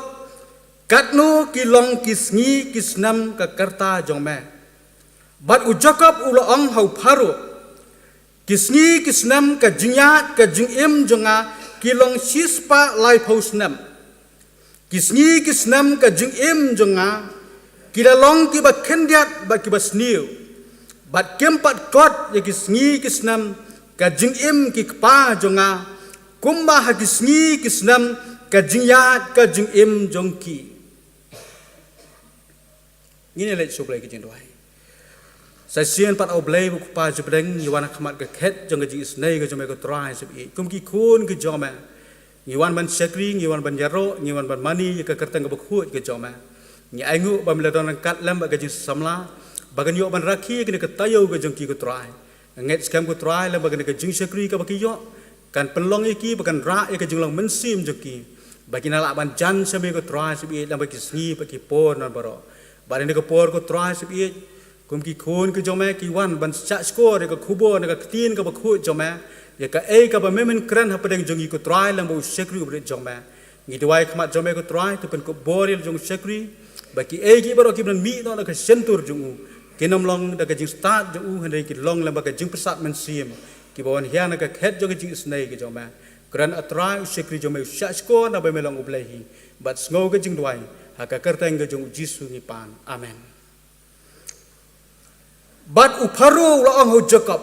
Katno ki long ki sngi ki snem ka karta jong me? Bad u Jakob u la ong ha u Pharaoh: Ki sngi ki snem ka jingïaid ka jingim jong nga ki long shispah laiphew snem. Ki sngi ki snem ka jingim jong nga ki la long kiba khyndiat bad kiba sniew. Bad kim pat kot ïa ki sngi ki snem ka jingim ki kpa jong nga, kumba ha ki sngi ki snem ka jingïaid ka jingim jong ki. Ngin ïa leit sha U Blei ka jingduwai. Sa shisien pat, ah U Blei ba U Kpa jingpdeng, ngi wan ha khmat ka khet jong ka jingisynei ka jong me ko Trai Blei, kum ki khun ki jong me. Ngi wan ban shakri, ngi wan ban ïaroh, ngi wan ban mane ïa ka kyrteng kaba khuid ka jong me. Ngi ainguh ba me la don ryngkat lem bad ka jingsamla, ba kan ïoh ban rakhe ïa kane ka taïew ka jong ki ko Trai. Nga ngeit skhem ko Trai lem bad kane ka jingshakri kaba ki ïoh kan pynlong ïa ki ba kan rah ïa ka jinglong mynsiem jong ki, ba kin lah ban jan sha me ko Trai Blei lem bad ki sngi bad ki por nan baroh. Bad ha kane ka por ko Trai Blei, kum ki khun ki jong me ki wan ban shahshkor ïa ka khubor na ka ktien kaba khuid jong me, ïa kaei kaba me men kren hapdeng jong ngi ko Trai lem bad u shakri u briew jong me. Ngi duwai ha khmat jong me ko Trai, to pynkup bor ïa la jong u shakri, ba kiei kiei baroh kiban mih noh na ka shyntur jong u kin ym long da ka jingstad jong u, hynrei kin long lem bad ka jingpyrsad mynsiem, kiba wan hiar na ka khet jong ka jingisynei ka jong me. Kren ah Trai, u shakri jong me u shahshkor naba me long U Blei hi. Bad sngew ka jingduwai ha ka kyrteng ka jong u Jisu ngi pan. Amen. Bad u Pharaoh u la ong ha u Jakob: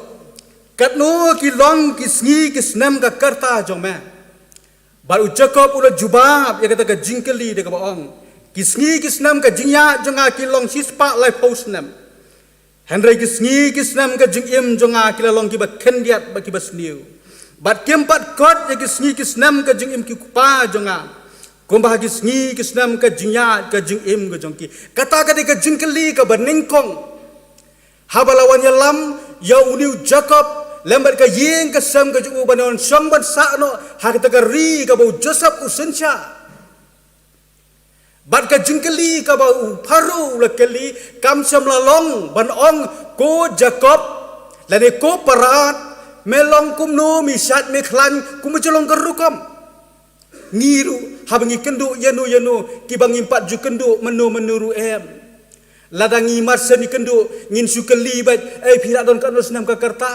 Katno ki long ki sngi ki snem ka karta jong me? Bad u Jakob u la jubab ïa kata ka jingkylli da kaba ong: Ki sngi ki snem ka jingïaid jong nga ki long shispah laiphew snem. Hynrei ki sngi ki snem ka jingim jong nga ki la long kiba khyndiat bad kiba sniew. Bad kim pat kot ïa ki sngi ki snem ka jingim ki kpa jong nga, kumba ha ki sngi ki snem ka jingïaid ka jingim ka jong ki. Kata ka dei ka jingkylli kaba nyngkong haba la wan ïalam ïa une u Jakob lem bad ka ïing ka sem ka jong u ban wan shong ban sah noh ha kata ka ri kaba u Joseph u synshar. Bad ka jingkylli kaba u Pharaoh u la kylli kam shym la long ban ong: Ko Jakob, lane ko parad, me long kumno, me shait me khlaiñ, kumba ju long ka rukom. Ngi ruh haba ngi kynduh ïano ïano kiba ngim pat ju kynduh mynno mynno ruh em, lada ngi mar shen ïa kynduh ngin shu kylli beit: Ei, phi la don katno snem ka karta?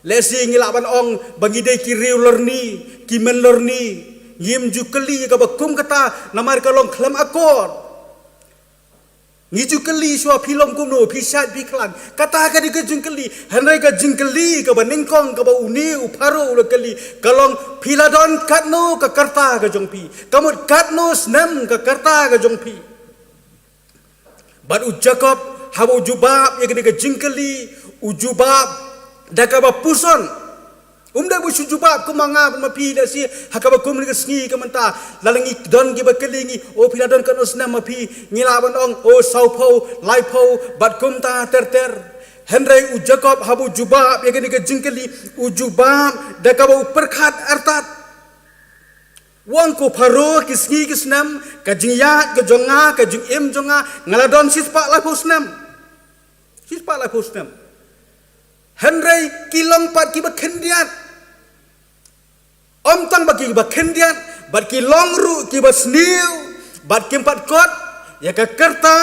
Lehse ngi lah ban ong ba ngi dei ki riew lorni, ki men lorni. Ngim ju kylli ïa kaba kum kata namar ka long khlem akor. Ngi ju kylli shuwa: Phi long kumno, phi shait phi khlaiñ? Kata ka dei ka jingkylli. Hynrei ka jingkylli kaba nyngkong kaba une u Pharaoh u la kylli ka long: Phi la don katno ka karta ka jong phi? Ka mut katno snem ka karta ka jong phi? Bad u Jakob haba u jubab ïa kane ka jingkylli, u jubab da kaba puson. Um dei ba u shu jubab kum ma nga bad ma phi, lehse ha kaba kum kane ka sngi ka mynta, lada ngi don kiba kylli ngi: O, phi la don katno snem ma phi? Ngi lah ban ong: O, sawphew, laiphew, bad kumta ter ter. Hynrei u Jakob haba u jubab ïa kane ka jingkylli, u jubab da kaba u pyrkhat artat. U ong: Ko Pharaoh, ki sngi ki snem ka jingïaid ka jong nga, ka jingim jong nga, nga la don shispah laiphew snem. Shispah laiphew snem. Hynrei ki long pat kiba khyndiat. Ym tang ba kiba khyndiat, bad ki long ruh kiba sniew, bad kim pat kot ïa ka karta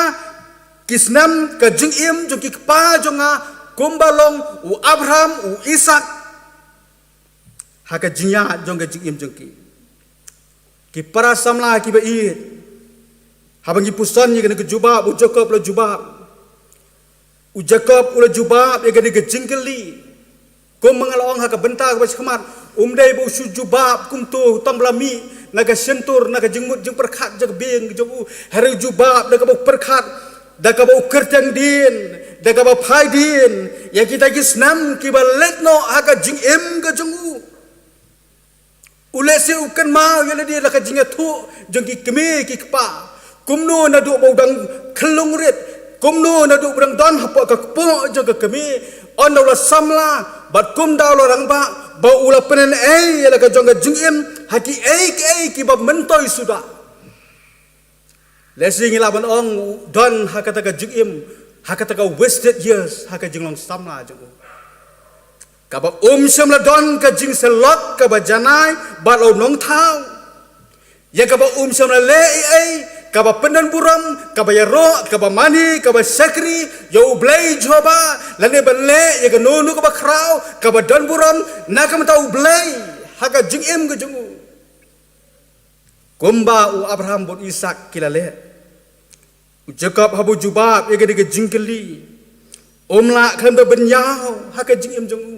ki snem ka jingim jong ki kpa jong nga, kumba long u Abraham, u Isaak. Ha ka jingïaid jong ka jingim jong ki, ki para samla kiba ïeit, haba ngi puson ïa kane ka jubab, u Jakob u la jubab. U Jakob u la jubab ïa kane ka jingkylli. Kumba nga la ong ha ka bynta kaba shakhmat, um dei ba u shu jubab kumto tang ba la mih na ka shyntur, na ka jingmut jingpyrkhat jong ka bynta jong u. Hynrei u jubab da kaba u pyrkhat, da kaba u kyrteng dien, da kaba phai dien ïa kita ki snem kiba leit noh ha ka jingim ka jong u. U lehse u kynmaw ïa lade la ka jingïathuh jong ki kmie ki kpa. Kumno naduh ba u dang khyllung rit, kumno naduh ba u dang don hapoh ka kpoh jong ka kmie, ynda u la samla bad kumta u la rangbah, ba u la pynïaid ïa la ka jong ka jingim ha kiei kiei kiba myntoi suda. Lehse ngi lah ban ong u don ha kata ka jingim, ha kata ka wasted years, ha ka jinglong samla jong u. Kaba um shym la don ka jingsyllok kaba janai bad la u nongthaw. Ïa kaba um shym la leh ei ei, kaba pyndon burom, kaba ïaroh, kaba mane, kaba shakri ïa U Blei Jehobah, lane ban leh ïa kano kano kaba khraw, kaba don burom na ka bynta U Blei ha ka jingim ka jong u. Kumba u Abraham bad u Isaak ki la leh, u Jakob haba u jubab ïa kane ka jingkylli, um lah khlem da ban ïaw ha ka jingim jong u.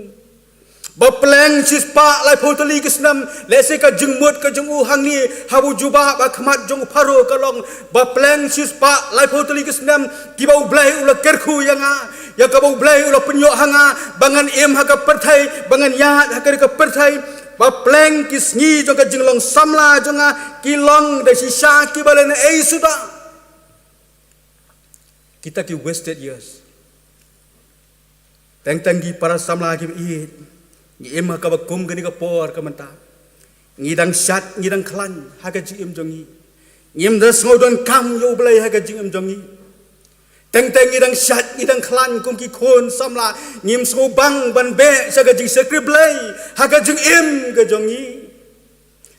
Ba pleng shispah laiphew tylli ki snem, lehse ka jingmut ka jong u hangne haba u jubab ha khmat jong u Pharaoh ka long, ba pleng shispah laiphew tylli ki snem kiba U Blei u la kyrkhu ïa nga, ïa kaba U Blei u la pynïoh ha nga ba ngan im ha ka pyrthei, ba ngan ïaid ha kane ka pyrthei. Ba pleng ki sngi jong ka jinglong samla jong nga ki long da shisha, kiba leh ei suda. Kita ki wasted years. Teng teng ki para samla kiba ïeit, ngi im ha kaba kum kane ka por ka mynta. Ngi dang shait, ngi dang khlaiñ ha ka jingim jong ngi. Ngim da sngew donkam ïa U Blei ha ka jingim jong ngi. Teng teng ngi dang shait, ngi dang khlaiñ kum ki khun samla, ngim sngewbang ban beh sha ka jingshakri Blei ha ka jingim ka jong ngi.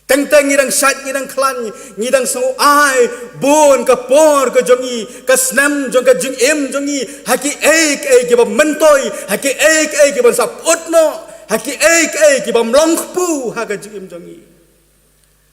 Teng teng ngi dang shait, ngi dang khlaiñ, ngi dang sngew ai bun ka por ka jong ngi, ka snem jong ka jingim jong ngi ha kiei kiei kiba myntoi, ha kiei kiei kiba sa pyut noh, ha kiei kiei kiba ym long kpu ha ka jingim jong ngi.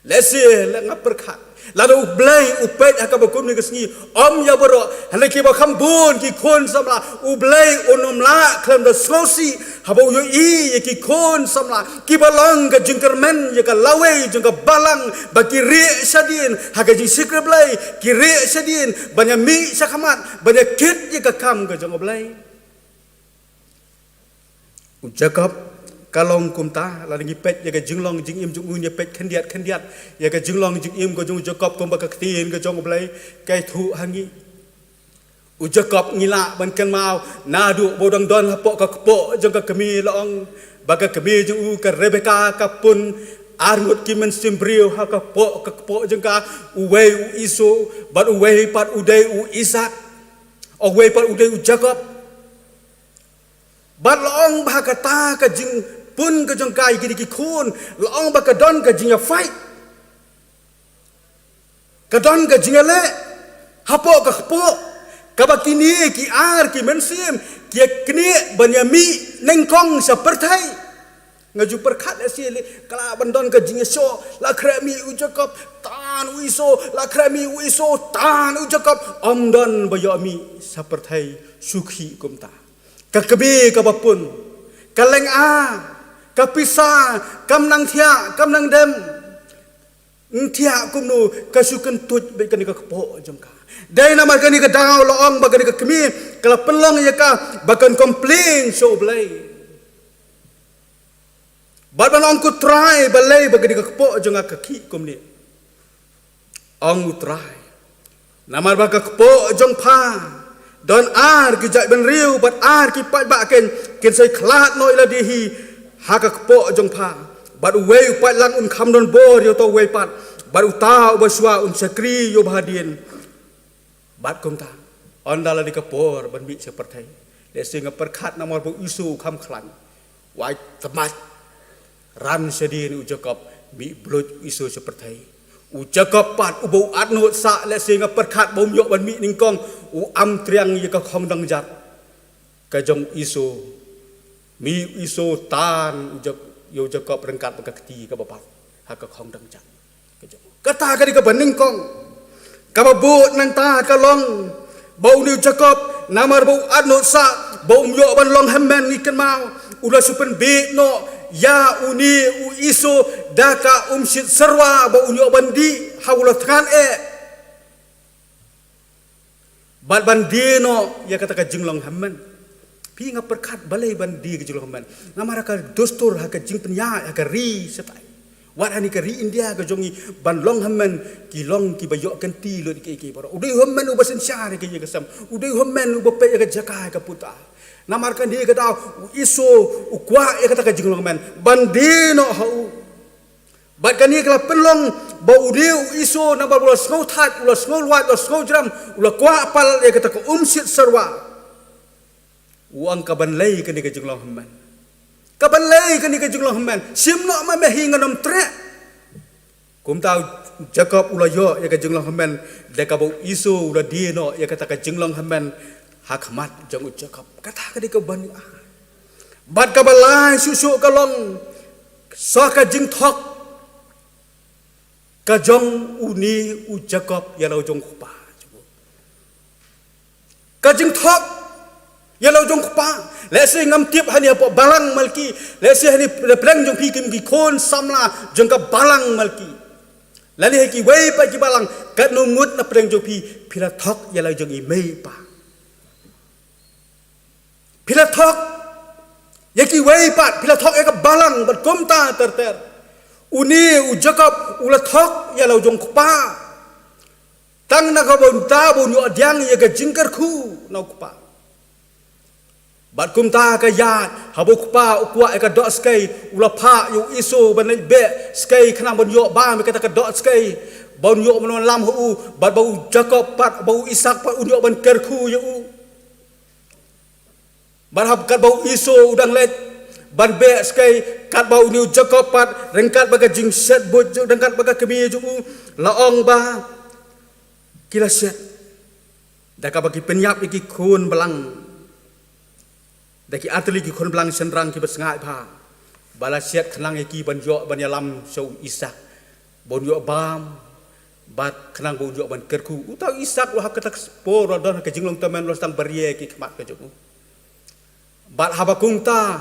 Lehse lada nga pyrkhat, lada U Blei u peit ha kaba kum kane ka sngi, ym ïa baroh, hynrei kiba kham bun ki khun samla, U Blei un ym lah khlem da sngewsih haba u ïohi ïa ki khun samla kiba long ka jingkyrmen ïa ka lawei jong ka balang, ba ki rieh shadien ha ka jingshakri Blei, ki rieh shadien ban ïa mih sha khmat, ban ïa kit ïa ka kam ka jong U Blei. U Jakob ka long kumta, lada ngi peit ïa ka jinglong jingim jong u, ngi peit khyndiat khyndiat ïa ka jinglong jingim ka jong u Jakob, kumba ka ktien ka jong U Blei ka ïathuh ha ngi. U Jakob ngi lah ban kynmaw naduh ba u dang don hapoh ka kpoh jong ka kmie, la ong ba ka kmie jong u ka Rebeka ka pun arngut ki mynsiem briew ha ka kpoh, ka kpoh jong ka, uwei u Esau bad uwei pat u dei u Isaak, uwei pat u dei u Jakob. Bad la ong ba ha kata ka jingpun ka jong ka ïa kine ki khun, la ong ba ka don ka jingïafight, ka don ka jingïaleh hapoh ka kpoh, kaba kine ki ar ki mynsiem ki ïa knieh ban ïa mih nyngkong sha pyrthei. Nga ju pyrkhat lehse lei, ka lah ban don ka jingïashoh, la khreh mih u Jakob, tan u Esau, la khreh mih u Esau, tan u Jakob. Ym don ba ïoh mih sha pyrthei shuki kumta. Ka kmie kaba pun, ka lynga, ka pisa, kam nang thiah, kam nang dem. Ym thiah kumno, ka shu kyntuid beit kane ka kpoh jong ka. Dei namar kane ka daw, la ong ba kane ka kmie ka la pynlong ïa ka ba kan complain sha U Blei. Bad ban ong, ko Trai, balei ba kane ka kpoh jong nga ka khih kumne? Ong U Trai, namar ba ha ka kpoh jong pha don ar ki jaitbynriew bad ar ki paidbah, kin, kin sa ïakhlad noh ïa lade hi ha ka kpoh jong pha. Bad uwei u paidlang un kham don bor ïa uta uwei pat, bad uta uba shuwa un shakri ïa uba hadien. Bad kumta, ynda la dei ka por ban mih sha pyrthei, lehse nga pyrkhat namar ba u Esau u kham khlaiñ, u ai tmait ran shadien u Jakob, mih bluit u Esau sha pyrthei. U Jakob pat uba u atnud sah, lehse nga pyrkhat ba um ïoh ban mih nyngkong, u am triang ïa ka khongdong jat ka jong u Esau. Mih u Esau, tan u Jak-, ïa u Jakob ryngkat bad ka kti kaba bat ha ka khongdang jan. Kata ka dei kaba nyngkong. Kaba bud nangta ka long ba une u Jakob, namar ba u atnud sah ba um ïoh ban long hynmen, ngi kynmaw, u la shu pynbiej noh ïa une u Esau da ka umshit syrwa ba un ïoh ban dih ha u la thngan eh. Bad ban die noh ïa kata ka jinglong hynmen. Phi, nga pyrkhat balei ban die ka jinglong hynmen. Namar ha ka dustur, ha ka jingpynïaid, ha ka ri shatai, wat hani ka ri India ka jong ngi, ban long hynmen ki long kiba ïoh kynti lut ïa ki, ïa ki baroh. U dei u hynmen uba synshar ïa ka ïing ka sem. U dei u hynmen uba peit ïa ka jaka, ïa ka puta. Namar kane ka daw u Esau u kwah ïa kata ka jinglong hynmen ban die noh ha u. Bad kane ka la pynlong ba une u Esau, namar ba u la sngewthait, u la sngewlwait, u la sngewjram, u la kwah pal ïa kata ka umshit syrwa. U ong, ka ban lei kane ka jinglong hynmen. Ka ban lei kane ka jinglong hynmen. Shim noh ma me hi, ngan ym treh. Kumta u Jakob u la ïoh ïa ka jinglong hynmen da kaba u Esau u la die noh ïa kata ka jinglong hynmen ha khmat jong u Jakob. Kata ka dei kaba nyngkong. Bad kaba lai shuh shuh ka long sa ka jingthok ka jong une u Jakob ïa la u jong u kpa. Ka jingthok ïa la u jong u kpa. Lehse ngam tip hani hapoh balang Malki, lehse hani na pdeng jong phi kim ki khun samla jong ka balang Malki, lane ha kiwei pat ki balang, katno ngut na pdeng jong phi phi la thok ïa la u jong i mei i pa. Phi la thok ïa kiwei pat, phi la thok ïa ka balang, bad kumta ter ter. Une u Jakob u la thok ïa la u jong u kpa. Tang na kaba un ta ba un ïoh pdiang ïa ka jingkyrkhu na u kpa. Bad kumta ka ïaid, haba u kpa u kwah ïa ka doh skei, u la phah ïa u Esau ban leit beh skei khnang ban ïoh bam ïa kata ka doh skei, ban ïoh ban wan lam ha u, bad ba u Jakob pat, ba u Isak pat un ïoh ban kyrkhu ïa u. Bad haba katba u Esau u dang leit ban beh skei, katba une u Jakob pat, ryngkat bad ka jingshet buit, ryngkat bad ka kmie jong u, la ong ba ki la shet da kaba ki pynïap ïa ki khun balang, da ki artylli ki khun balang shynrang kiba sngaid bha, ba la shet khnang ïa ki ban ïoh ban ïalam sha u Isak, ban ïoh bam, bad khnang ba un ïoh ban kyrkhu. Uta u Isak u la, ha kata ka por u la don ha ka jinglong tymmen, u la sdang baria ki khmat ka jong u. Bad haba kumta,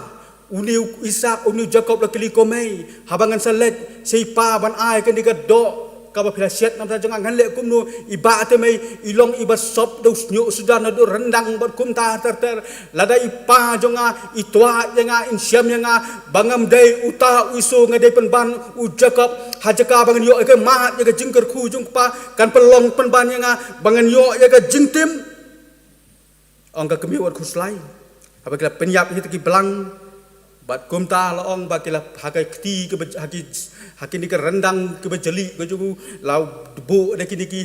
une u Isak, une u Jakob la kylli, ko mei, haba ngan sa leit sha i pa ban ai kane ka doh kaba phi la shet na bynta jong nga, ngan leh kumno? I bah te mei, i long iba sop da u shñiuh suda naduh ryndang, bad kumta ter ter, lada i pa jong nga i twad ïa nga, in shem ïa nga, ba ngam dei uta u Esau, nga dei pynban u Jakob, ha jaka ba ngan ïoh ïa ka mat ïa ka jingkyrkhu jong u kpa, kan pynlong pynban ïa nga ba ngan ïoh ïa ka jingtim. Ong ka kmie wat khuslai. Haba ki la pynïap ïa kita ki balang, bad kumta la ong ba ki la, ha ka kti kaba, ha ki, ha kine ki ryndang kiba jali ka jong u, la buh da kine ki,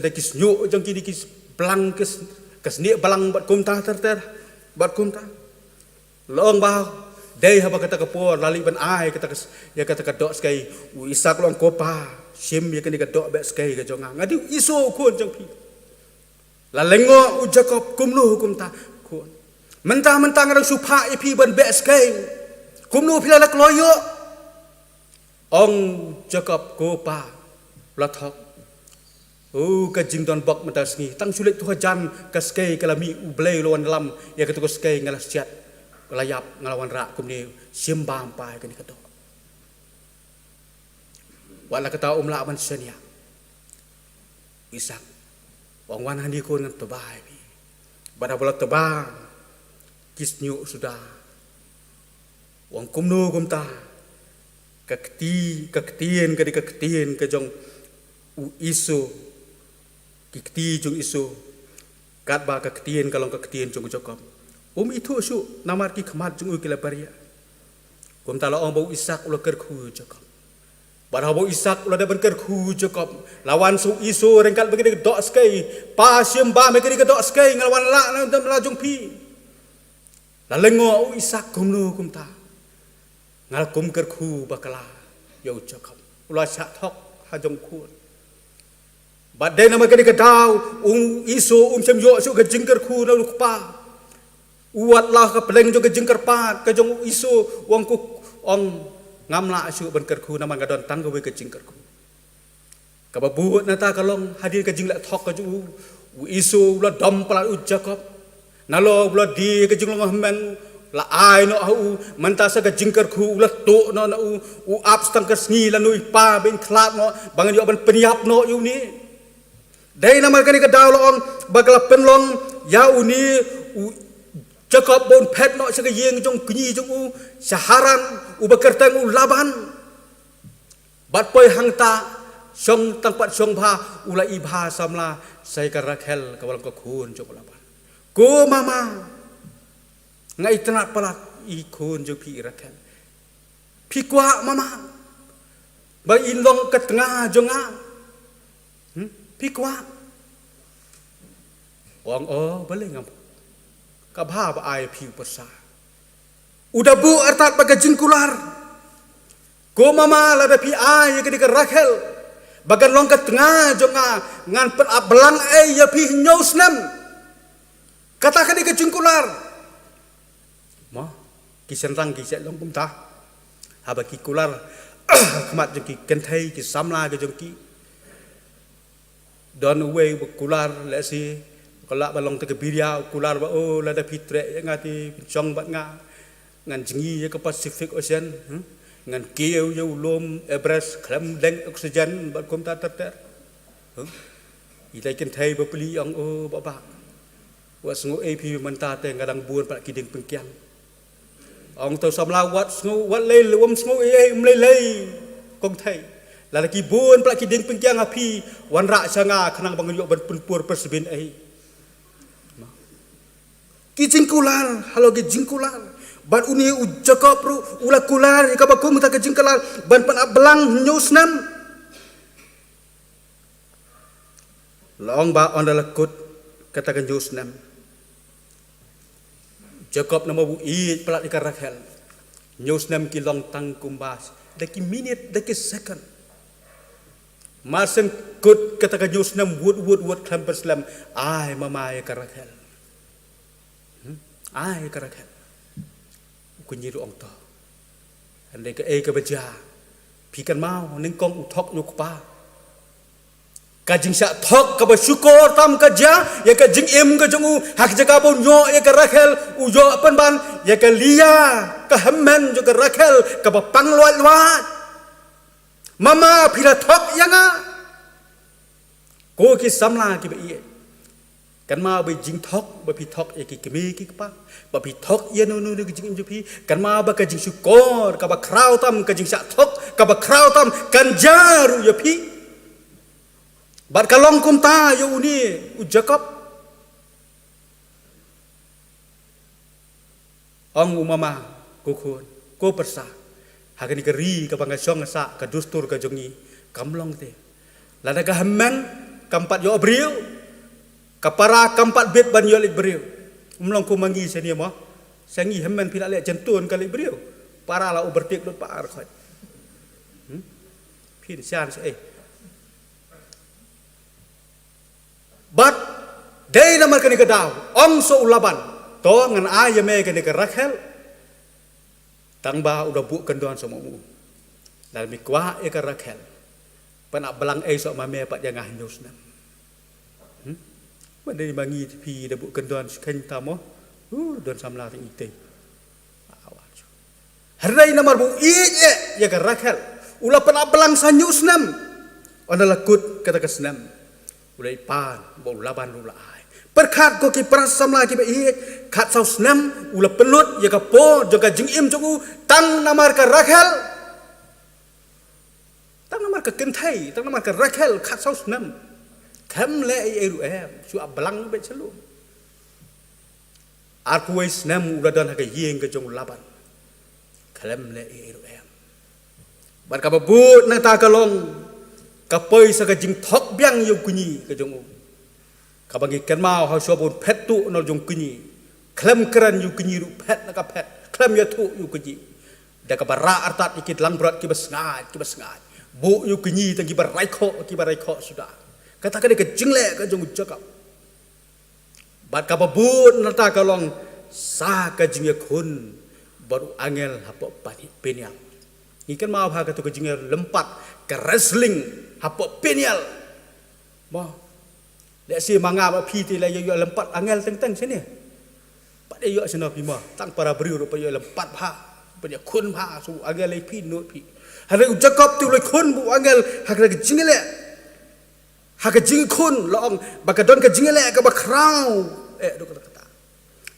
da ki shñiuh jong kine ki balang, ki s-, ka snieh balang, bad kumta ter ter. Bad kumta la ong ba dei haba kata ka por la leit ban ai kata ka s-, ïa kata ka doh skei. U Isak la ong, ko pa, shim ïa kane ka doh beh skei ka jong nga, nga dei u Esau u khun jong phi. La lyngngoh u Jakob, kumno kumta khun? Mynta mynta nga dang shu phah ïa phi ban beh skei, kumno phi la, la kloi ïoh? Ong u Jakob, ko pa, la thok. O, ka jingdon bok mynta sngi, tang shu leit tu hajan ka skei ka la mih, U Blei u la wan lam ïa kata ka skei, nga la shet, la ïap, nga la wanrah kumne, shim bam pa ïa kane ka doh. Wat la katta um lah ban shaniah. Isak u ong, wan hangne khun, ngan tba ïa phi. Bad haba la tba ki shñiuh suda, u ong, kumno kumta? Ka kti, ka ktien ka dei ka ktien ka jong u Esau, ki kti jong u Esau, katba ka ktien ka long ka ktien jong u Jakob. Um ithuh shuh namar ki khmat jong u ki la bariah. Kumta la ong ba u Isak u la kyrkhu ïa u Jakob. Bad haba u Isak u la dep ban kyrkhu ïa u Jakob, la wan sha u Esau ryngkat bad kane ka doh skei. Pa, shim bam ïa kane ka doh skei, nga la wanrah na ka bynta jong phi. La lyngngoh u Isak, kumno kumta? Nga la kum kyrkhu bakla ïa u Jakob. U la shah thok ha jong u khun. Bad dei namar kane ka daw u Esau um shym ïoh shuh ka jingkyrkhu na u kpa. U wad la ha ka pdeng jong ka jingkyrpad ka jong u Esau, u ong, ko, ong, ngam lah shuh ban kyrkhu namar nga don tang kawei ka jingkyrkhu. Kaba bud nangta ka long hadien ka jingleh thok ka jong u, u Esau u la dom palat u Jakob. Nalor u la die ka jinglong hynmen, la ai noh ha u, mynta sa ka jingkyrkhu u la tuh noh na u, u ap sa tang ka sngi lano i pa ban khlad noh, ba ngan ïoh ban pynïap noh ïa une. Dei namar kane ka daw la ong ba ka la pynlong ïa une u Jakob ba un phet noh sha ka ïing jong kñi jong u sha Haran, uba kyrteng u Laban. Bad poi hangta shong tang pat shong bha, u la i bha samla sha ka Rakhel kaba long ka khun jong u Laban. Ko mama, nga itynnad palat i khun jong phi i Rakhel. Phi kwah mama ba in long ka tnga jong nga? Hmm? Phi kwah? Ong, o balei ngam. Ka bha ba ai phi u pyrsa. U da buh artat bad ka jingkular. Ko mama, lada phi ai ïa kane ka Rakhel ba kan long ka tnga jong nga, ngan pynap blang ei ïa phi hynñiew snem. Kata ka dei ka jingkular. Mo, ki shynrang ki shu long kumta. Haba ki kular ha khmat jong ki kynthei ki samla ki jong ki. Don uwei ba kular lehse ka lah ba long te ka biria, u kular ba, o lada phi treh ïa nga te phin shong bad nga. Ngan jngi ïa ka Pacific Ocean, hmm? Ngan kiew ïa u lum Everest khlem deng oxygen bad kumta ter ter. Hmm? Ita i kynthei ba plie ong, o baba, wat sngew ei phi mynta te nga dang bun pat ki dieng pyngkiang. Ong te u samla, wat sngew, wat lei, wat sngew ei ei, ym lei lei kong thei. Lada ki bun pat ki dieng pyngkiang ha phi, wanrah sha nga khnang ba ngan ïoh ban pynpur pynsbin ei. Ki jingkular, halor ki jingkular. Bad une u Jakob ruh u la kular ïa kaba kum kata ka jingkular ban pynap blang hynñiew snem. La ong ba ynda la kut kata ka hynñiew snem, Jakob namar ba u ïeit palat ïa ka Rakhel. Hynñiew snem ki long tang kumba da ki minit, da ki second. Mar shen kut kata ka hynñiew snem, wut wut wut, khlem pynslem, ai mama ïa ka Rakhel. Hmm? Ai ïa ka Rakhel. U kñi ruh ong to, hynrei kaei kaba jia? Phi kynmaw, nyngkong u thok ïa u kpa. Ka jingshah thok kaba shukor tam ka jia ïa ka jingim ka jong u, ha ka jaka ba un ïoh ïa ka Rakhel, u ïoh pynban ïa ka Lia, ka hynmen jong ka Rakhel kaba pang luaid luaid. Mama, phi la thok ïa nga. Ko ki samla kiba ïeit, kynmaw ba i jingthok ba phi thok ïa ki kmie ki kpa, ba phi thok ïa no no no ki jingim jong phi, kynmaw ba ka jingshukor kaba khraw tam, ka jingshah thok kaba khraw tam kan jia ruh ïa phi. Bad ka long kumta ïa une u Jakob. Ong u mama, ko khun, ko pyrsa, ha kane ka ri kaba nga shong nga sah, ka dustur ka jong ngi kam long te. Lada ka hynmen kam pat ïoh briew, ka para kam pat bit ban ïoh leit briew. Ym long kum ma ngi shane mo. Sha ngi hynmen phi la leh jentun ka leit briew, para la u bertik lut par khot. Hmm? Phin shan sha eh. Bad dei namar kane ka daw, ong sha u Laban, to ngan ai ïa me kane ka Rakhel. Tang ba u da buh kyndon sha u ma u, lada me kwah ïa ka Rakhel, pynap blang ei sha u ma me pat ïa nga hynñiew snem. Hmm? Wat dei ma ngi te phi da buh kyndon sha kheiñ ta mo. Uh, don samla te ngi te. Hynrei namar ba u ïeit eh ïa ka Rakhel, u la pynap blang sha hynñiew snem. Ynda la kut kata ka snem, u la i pan ba u Laban ruh u la ai. Pyrkhat ko ki para samla kiba ïeit, khatsaw snem u la pynlut ïa ka por jong ka jingim jong u tang namar ka Rakhel. Tang namar ka kynthei, tang namar ka Rakhel, khatsaw snem. Khlem leh ei ei ruh em, shu ap blang beit sha lum. Arphew wei snem u la don ha ka ïing ka jong u Laban, khlem leh ei ei ruh em. Bad kaba bud nangta ka long, ka poi sa ka jingthok biang ïa u kñi ka jong u. Kaba ngi kynmaw ha shuwa ba un phet tuh na jong u kñi, khlem kren ïa u kñi ruh, phet na ka phet, khlem ïathuh ïa u kñi. Da kaba rah artat ïa ki langbrot kiba sngaid, kiba sngaid. Buh ïa u kñi tang kiba raikhoh, kiba raikhoh suda. Kata ka dei ka jingleh ka jong u Jakob. Bad kaba bud nangta ka long sa ka jingïakhun bad u angel hapoh Peniel. Ngi kynmaw ha katu ka jinglympat ka wrestling hapoh Peniel. Mo. Lehse ma nga bad phi te la ïoh lympat angel teng teng shane. Pat ïoh shano phi mo. Tang para briew ruh pat ïoh lympat bha. Pat ïoh khun bha sha u angel lei phi nud phi. Hynrei u Jakob te u la khun bad u angel ha ka jingleh. Ha ka jingkhun la ong ba ka don ka jingleh kaba khraw. Eh, duk kata kata.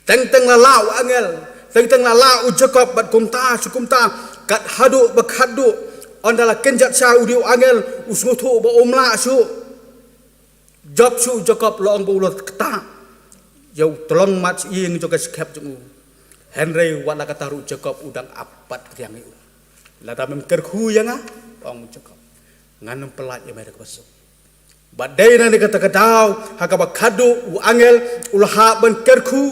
Teng teng la lah u angel, teng teng la lah u Jakob bad kumta sha kumta, kat haduh ba khatduh. Ynda la kynjat sha u dei u angel, u sngewthuh ba um lah shuh. Jop shuh u Jakob la ong ba u la kta ïa u tlong mat ïing jong ka skep jong u. Hynrei wat la kata ruh u Jakob u dang ap pat kyrïang ïa u. Lada mem kyrkhu ïa nga, ong u Jakob, ngan ym pyllait ïa me da kaba suk. Bad dei na kata ka daw, ha kaba khatduh u angel u la hap ban kyrkhu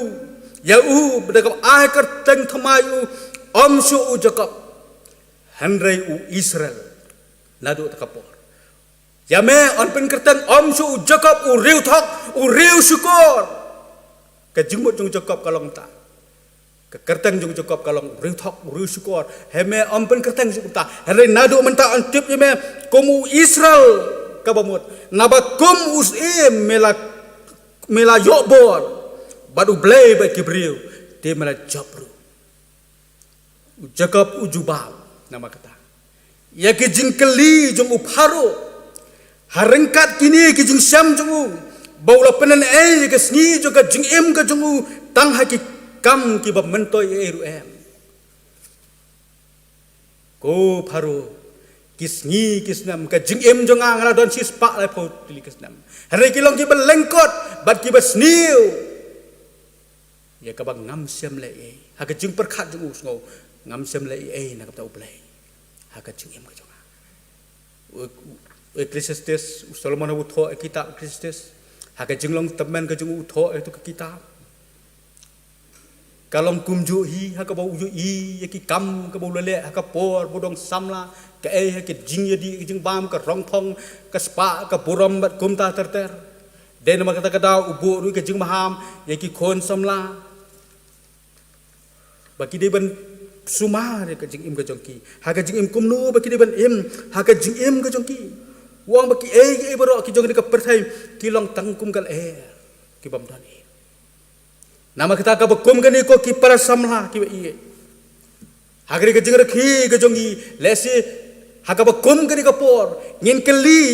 ïa u, bad da kaba ai kyrteng thymmai ïa u, ym shuh u Jakob, hynrei u Israel. Naduh kata ka por ïa me yn pynkyrteng ym shuh u Jakob, u riewthok, u riewshukor. Ka jingmut jong u Jakob ka long ta. Ka kyrteng jong u Jakob ka long u riewthok, u riewshukor. Hynrei me ym pynkyrteng shuh kumta. Hynrei naduh mynta yn tip ïa me kum u Israel kaba mut. Naba kum u syiem me la, me la ïoh bor. Bad U Blei bad ki briew te me la jop ruh. U Jakob u jubab namar kata ïa ki jingkylli jong u Pharaoh. Ha ryngkat kine ki jingshem jong u, ba u la pynlehnoh ïa ka sngi jong ka jingim ka jong u tang ha ki kam kiba myntoi ei ruh em. Ko Pharaoh, ki sngi ki snem ka jingim jong nga nga la don shispah laiphew tylli ki snem. Hynrei ki long kiba lyngkot bad kiba sniew. Ïa kaba ngam shym leh ei ei. Ha ka jingpyrkhat jong u sngew ngam shym leh ei ei na ka bynta U Blei. Ha ka jingim ka jong nga. U, u Ecclesiastes, u Solomon u thoh ïa kitab Ecclesiastes. Ha ka jinglong tymmen ka jong u thoh ïa tu ka kitab. Ka long kumjuh hi ha kaba u ïohi ïa ki kam kaba u la leh ha ka por ba u dang samla, kaei ha ka jingïadih ka jingbam, ka rongphong, ka spah, ka burom bad kumta ter ter. Dei namar kata ka daw u buh ruh ka jingmaham ïa ki khun samla ba ki dei ban sumar ïa ka jingim ka jong ki ha ka jingim, kumno ba ki dei ban im ha ka jingim ka jong ki. U ong ba kiei kiei baroh ki jong kane ka pyrthei ki long tang kum ka lyer, ki bym don ei. Namar kata kaba kum kane ko ki para samla kiba ïeit, ha kane ka jingrakhe ka jong ngi, lehse ha kaba kum kane ka por ngin kylli,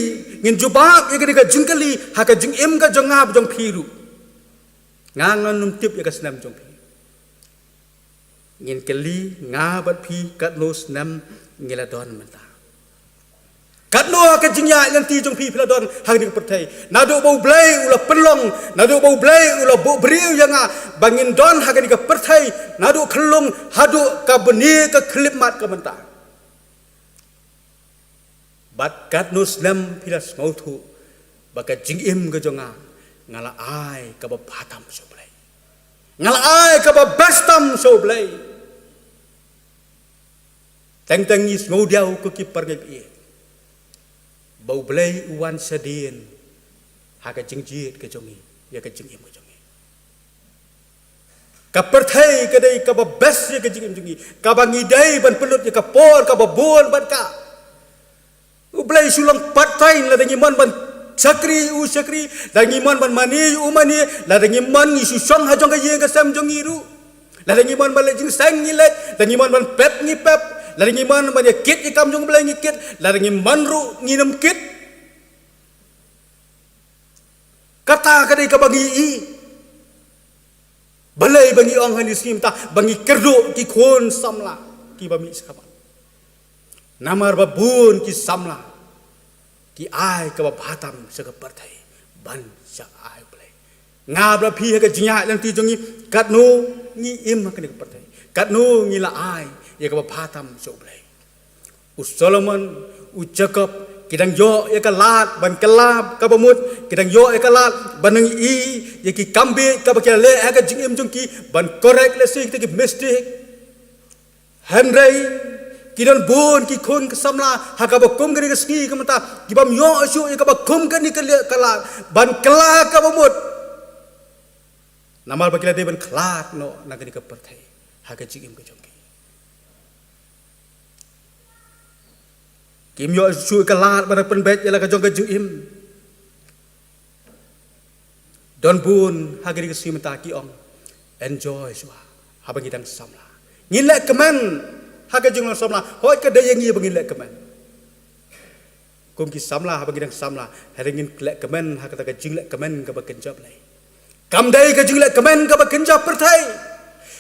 ngin jubab ïa kane ka jingkylli ha ka jingim ka jong nga bad jong phi ruh. Nga ngan ym tip ïa ka snem jong phi. Ngin kylli nga bad phi, katno snem ngi la don mynta? Katno ha ka jingïaid lynti jong phi phi la don ha kane ka pyrthei? Naduh ba U Blei u la pynlong, naduh ba U Blei u la buh briew ïa nga ba ngin don ha kane ka pyrthei, naduh khyllung haduh ka bnai ka khyllipmat ka mynta. Bad katno snem phi la sngewthuh ba ka jingim ka jong nga, nga la ai kaba bha tam sha U Blei? Nga la ai kaba best tam sha U Blei? Teng teng ngi sngewdiaw ko ki paralok ïa ba U Blei u wan shadien ha ka jingjied ka jong ngi, ïa ka jingim ka jong ngi. Ka pyrthei ka dei kaba best ïa ka jingim jong ngi, kaba ngi dei ban pynlut ïa ka por kaba bun bad ka. U Blei shu long part time, lada ngi mon ban shakri u shakri, lada ngi mon ban mane u mane, lada ngi mon ngi shu shong ha jong ka ïing ka sem jong ngi ruh. Lada ngi mon ban leit jingseng ngi leit, lada ngi mon ban pep ngi pep, lada ngi mon ban ïa kit ïa kam jong U Blei ngi kit, lada ngi mon ruh ngin ym kit. Kata ka dei kaba ngi i. Balei ba ngi ong ha kine ki sngi mynta ba ngi kyrduh ki khun samla kiba mih shakhmat? Namar ba bun ki samla ki ai kaba bha tam sha ka pyrthei ban sha ai U Blei. Nga bad phi ha ka jingïaid lynti jong ngi, katno ngi im ha kane ka pyrthei? Katno ngi la ai ïa kaba bha tam sha U Blei? U Solomon, u Jakob, ki dang ïoh ïa ka lad ban kylla kaba mut, ki dang ïoh ïa ka lad ban nang i ïa ki kam bieit kaba ki la leh ha ka jingim jong ki, ban correct lehse kita ki mistake. Hynrei ki don bun ki khun ki samla ha kaba kum kane ka sngi ka mynta, ki bym ïoh shuh ïa kaba kum kane ka lad ban kylla kaba mut. Namar ba ki la dei ban khlad noh na kane ka pyrthei ha ka jingim ka jong ki. Kim ïoh shuh ka lad ban pynbeit ïa la ka jong ka jingim. Don bun ha kane ka sngi mynta ki ong, enjoy shuwa haba ngi dang samla. Ngin leh kmen ha ka jinglong samla, hooid ka dei ïa ngi ba ngin leh kmen. Kum ki samla haba ngi dang samla, hynrei ngin leh kmen ha kata ka jingleh kmen kaba kynja Blei. Kam dei ka jingleh kmen kaba kynja pyrthei.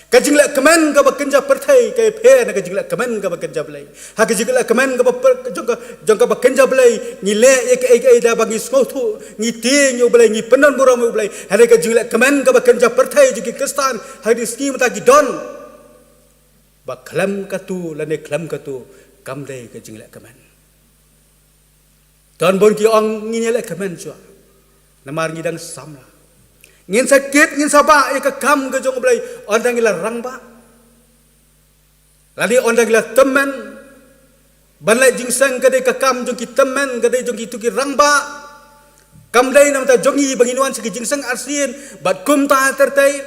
Ka jingleh kmen kaba kynja pyrthei ka ïapher na ka jingleh kmen kaba kynja Blei. Ha ka jingleh kmen kaba per-, jong ka, jong kaba kynja Blei, ngi leh ïa kaei kaei da ba ngi sngewthuh, ngi tieng ïa U Blei, ngi pyndon burom ïa U Blei. Hynrei ka jingleh kmen kaba kynja pyrthei jong ki Khristan ha kine ki sngi mynta ki don ba khlem katu lane khlem katu, kam dei ka jingleh kmen. Don bun ki ong ngin ïa leh kmen shuwa namar ngi dang samla. Ngin sa kit, ngin sa bah ïa ka kam ka jong U Blei ynda ngi la rangbah, lane ynda ngi la tymmen. Ban leh jingseng ka dei ka kam jong ki tymmen, ka dei jong kitu ki rangbah. Kam dei na ka bynta jong ngi ba ngin wan sha ki jingseng arsien bad kumta ter ter.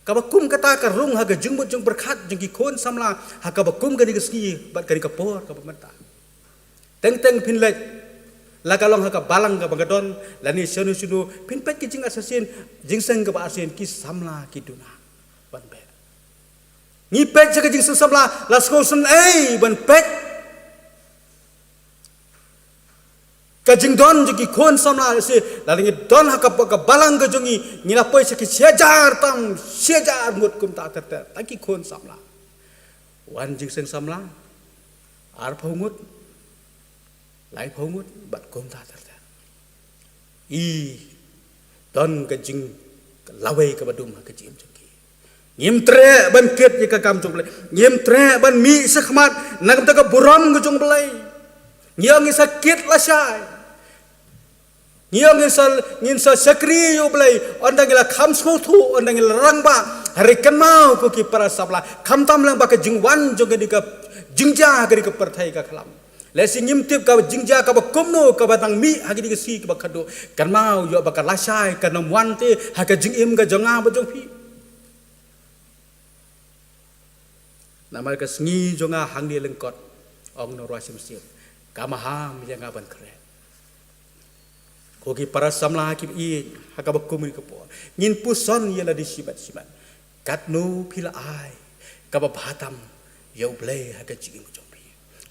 Kaba kum kata ka rung ha ka jingmut jingpyrkhat jong ki khun samla ha kaba kum kane ka sngi bad kane ka por kaba mynta. Teng teng phin leit la ka long ha ka balang kaba nga don, lane shano shano, phin peit ki jingarsien, jingseng kaba arsien, ki samla ki duna ban peit. Ngi peit sha ka jingseng samla, la sngewsynei ban peit ka jingdon jong ki khun samla, shi, lada ngi don ha ka, ka balang ka jong ngi, ngi la poi sha ki shi hajar tam shi hajar ngut kumta ter ter, tang ki khun samla. Wan jingseng samla, arphew ngut, laiphew ngut, bad kumta ter ter. I don ka jinglawei kaba dum ha ka jingim jong ki. Ngim treh ban kit ïa ka kam jong U Blei. Ngim treh ban mih shakhmat na ka bynta ka burom ka jong U Blei. Ngi ong ngin sa kit lashai. Ngi ong ngin sa, ngin sa shakri ïa U Blei ynda ngi la kham sngewthuh, ynda ngi la rangbah. Hynrei kynmaw ko ki para samla, khamtam lang ba ka jingwan jong kane ka jingjia ha kane ka pyrthei ka khlam. Lehse ngim tip ka jingjia kaba kumno kaba dang mih ha kine ki sngi kiba khadduh. Kynmaw ïoh ba ka lashai kan ym wan te ha ka jingim ka jong nga bad jong phi. Namar ka sngi jong nga hangne lyngkot, ong u nongrwai Shyemsih, ka maham ïa nga ban khreh. Ko ki para samla kiba ïeit, ha kaba kum kane ka por, ngin puson ïa lade shimet shimet. Katno phi la ai kaba bha tam ïa U Blei ha ka jingim ka jong phi?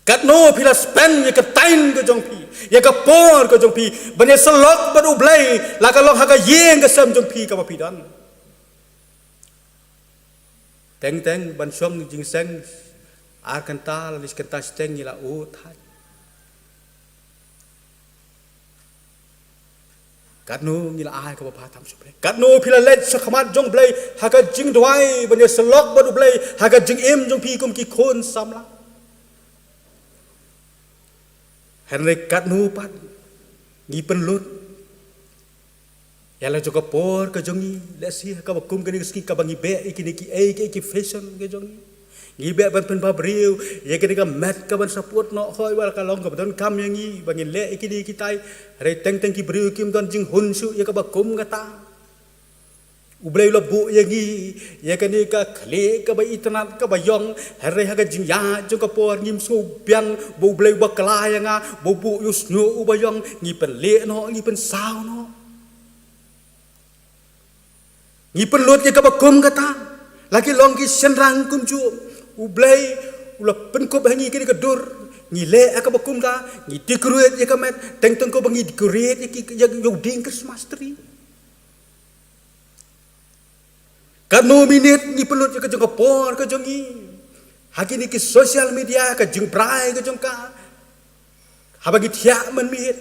Katno phi la spend ïa ka time ka jong phi, ïa ka por ka jong phi, ban ïasyllok bad U Blei, la ka long ha ka ïing ka sem jong phi kaba phi don? Teng teng ban shong jingseng ar kynta lane shi kynta shiteng ngi la ud thait. Katno ngi la ai kaba bha tam sha U Blei? Katno phi la leit shakhmat jong U Blei ha ka jingduwai, ban ïasyllok bad U Blei ha ka jingim jong phi kum ki khun samla? Hynrei katno pat ngi pynlut ïa la jong ka por ka jong ngi, lehse ha kaba kum kane ka sngi kaba ngi beh ïa kine kiei kiei ki fashion ka jong ngi. Ngi beh ban pynbhabriew ïa kane ka met kaban sa put noh, hooid, wat la ka long kaba donkam ïa ngi ba ngin leh ïa kine kitai. Hynrei teng teng ki briew kim don jinghun shuh ïa kaba kum kata. U Blei u la buh ïa ngi ïa kane ka khlieh kaba itynnad kaba ïong, hynrei ha ka jingïaid jong ka por ngim sngewbiang ba U Blei u bakla ïa nga, ba u buh ïa u shñiuh uba ïong, ngi pynlieh noh, ngi pynsaw noh. Ngi pynlut ïa kaba kum kata. La ki long ki shynrang kumjuh, U Blei u la pynkup ha ngi kane ka dur. Ngi leh ïa kaba kum kata, ngi decorate ïa ka met, teng teng ko ba ngi decorate ïa ki, ïa, ïa u dieng Christmas tree. Katno minit ngi pynlut ïa ka jong ka por ka jong ngi ha kine ki social media, ka jingbrai ka jong ka. Haba ngi thiah mynmiet,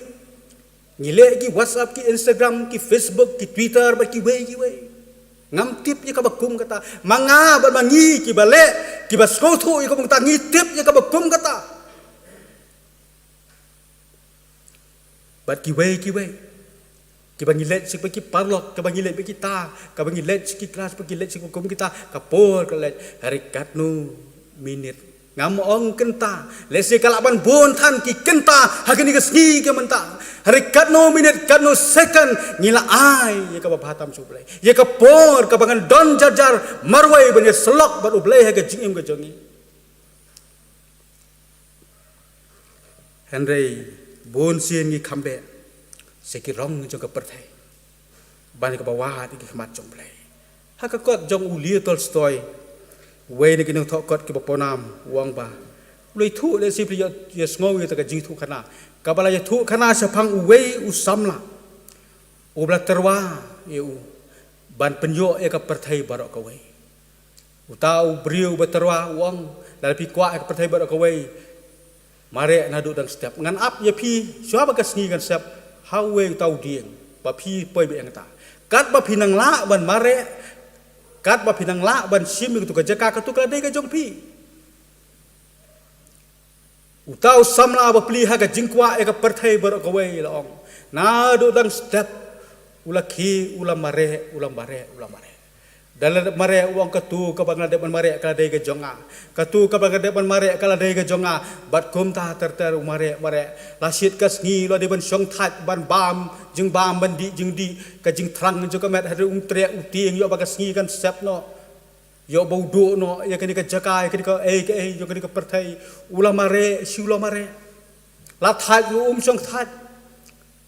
ngi leh ki WhatsApp, ki Instagram, ki Facebook, ki Twitter, bad kiwei kiwei. Ngam tip ïa kaba kum kata. Ma nga bad ma ngi kiba leh, kiba sngewthuh ïa kaba kum kata, ngi tip ïa kaba kum kata. Bad kiwei kiwei, kiba ngi leit sha ki paralok, kiba ngi leit bad kita, kiba ngi leit sha ki klas, kiba ngi leit sha ki kum kita, ka por ka leit, hynrei katno minit. Ngam ong kynta, lehse ka lah ban bun than ki kynta ha kine ki sngi ki mynta. Hynrei katno minit, katno second ngi la ai ïa kaba bha tam sha U Blei, ïa ka por kaba ngan don jar jar marwei ban ïasyllok bad U Blei ha ka jingim ka jong ngi. Hynrei bun sien ngi kham beh sha ki rong jong ka pyrthei ban ïa kaba wad ïa ki khmat jong U Blei. Ha ka kot jong u Leo Tolstoy, uwei na ki nongthoh kot kiba pawnam, u ong ba u la ïathuh lehse, phi la ïoh, ïohsngew ïa kata ka jingïathuhkhana kaba la ïathuhkhana shaphang uwei u samla uba la tyrwa ïa u ban pynïoh ïa ka pyrthei baroh kawei. Uta u briew uba tyrwa u ong, lada phi kwah ïa ka pyrthei baroh kawei, mareh naduh dang step. Ngan ap ïa phi shuwa ba ka sngi kan sep ha uwei uta u dieng ba phi poi beit ïa kata. Katba phi nang lah ban mareh, katba phi nang lah ban shim ïa katu ka jaka, katu ka la dei ka jong phi. Uta u samla ba plie ha ka jingkwah ïa ka pyrthei baroh kawei la ong, naduh dang step u la khie, u la mareh, u la mareh, u la mareh. Da la mareh u ong, katu kaba nga la dep ban mareh ka la dei ka jong nga. Katu kaba nga la dep ban mareh ka la dei ka jong nga. Bad kumta ter ter u mareh, mareh. La shit ka sngi, u la dei ban shong thait, ban bam jingbam, ban dih jingdih. Ka jingthrang jong ka met, hynrei um treh u tieng, ïoh ba ka sngi kan sep noh, ïoh ba u duh noh ïa kane ka jaka, ïa kane ka, eh, ka, eh, ïa kane ka pyrthei. U la mareh, shu la mareh. La thait ruh um shong thait.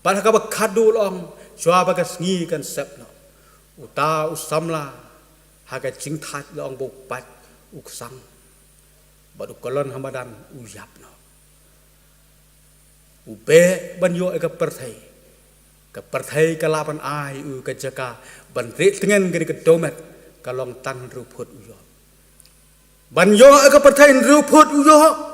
Bad ha kaba khatduh la ong, shuwa ba ka sngi kan sep noh, uta u samla ha ka jingthait la ong ba u pait, u ksang, bad u kyllon ha madan, u ïap noh. U beh ban ïoh ïa ka pyrthei. Ka pyrthei ka lah ban ai u ka jaka ban rieh tngen kane ka dewmet, ka long tang hynriew phut u ïoh. Ban ïoh ïa ka pyrthei hynriew phut u ïoh.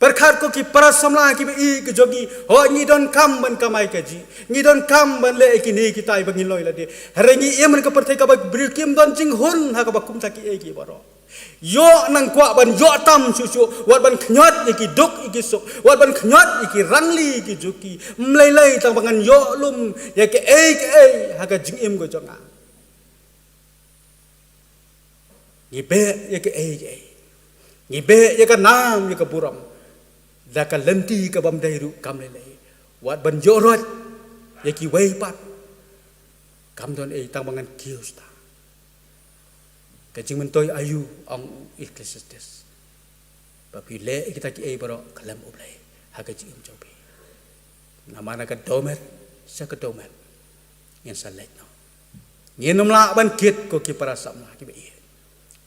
Pyrkhat ko ki para samla kiba ïeit ki jong ngi, hooid ngi donkam ban kamai kajih, ngi donkam ban leh ïa kine kitai ba ngin loi lade. Hynrei ngi im ha ka pyrthei kaba briew kim don jinghun ha kaba kumta kiei kiei baroh. Ïoh nang kwah ban ïoh tam shuh shuh, wat ban khñiot ïa ki duk ïa ki suk, wat ban khñiot ïa ki rangli ïa ki juki. Ym lei lei tang ba ngan ïoh lum ïa kiei kiei ha ka jingim ka jong nga. Ngi beh ïa kiei kiei. Ngi beh ïa ka nam ïa ka burom da ka lynti kabym dei ruh kam lei lei. Wat ban ïoh roit ïa kiwei pat, kam don ei tang ba ngan kiew sha ta. Ka jingmyntoi aïu, ong u Ecclesiastes, ba phi leh ïa kita kiei baroh khlem U Blei ha ka jingim jong phi. Namar na ka dewmet sha ka dewmet ngin sa leit noh. Ngin ym lah ban kit ko ki para samla kiba ïeit.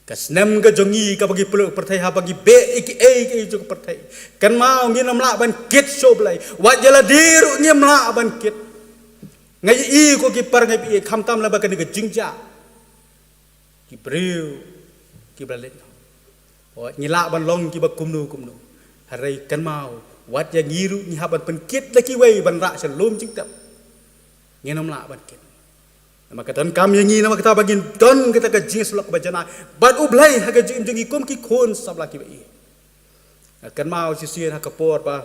Ka snem ka jong ngi kaba ngi pynlut pyrthei, haba ngi beh ïa kiei kiei jong ka pyrthei, kynmaw ngin ym lah ban kit sha U Blei. Wat ïa lade ruh ngim lah ban kit. Nga ïohi ko ki para ngi ba ïeit, khamtam laba kane ka jingjia, ki briew kiba la leit noh. Hooid ngi lah ban long kiba kumno kumno, hynrei kynmaw wat ïa ngi ruh ngi hap ban pynkit la kiwei ban rah sha lum jingtep. Ngin ym lah ban kit. Namar ka donkam ïa ngi, namar kata ba ngin don kata ka jingïasyllok ba janai bad U Blei ha ka jingim jong ngi kum ki khun samla kiba ïeit. Kynmaw shisien ha ka por ba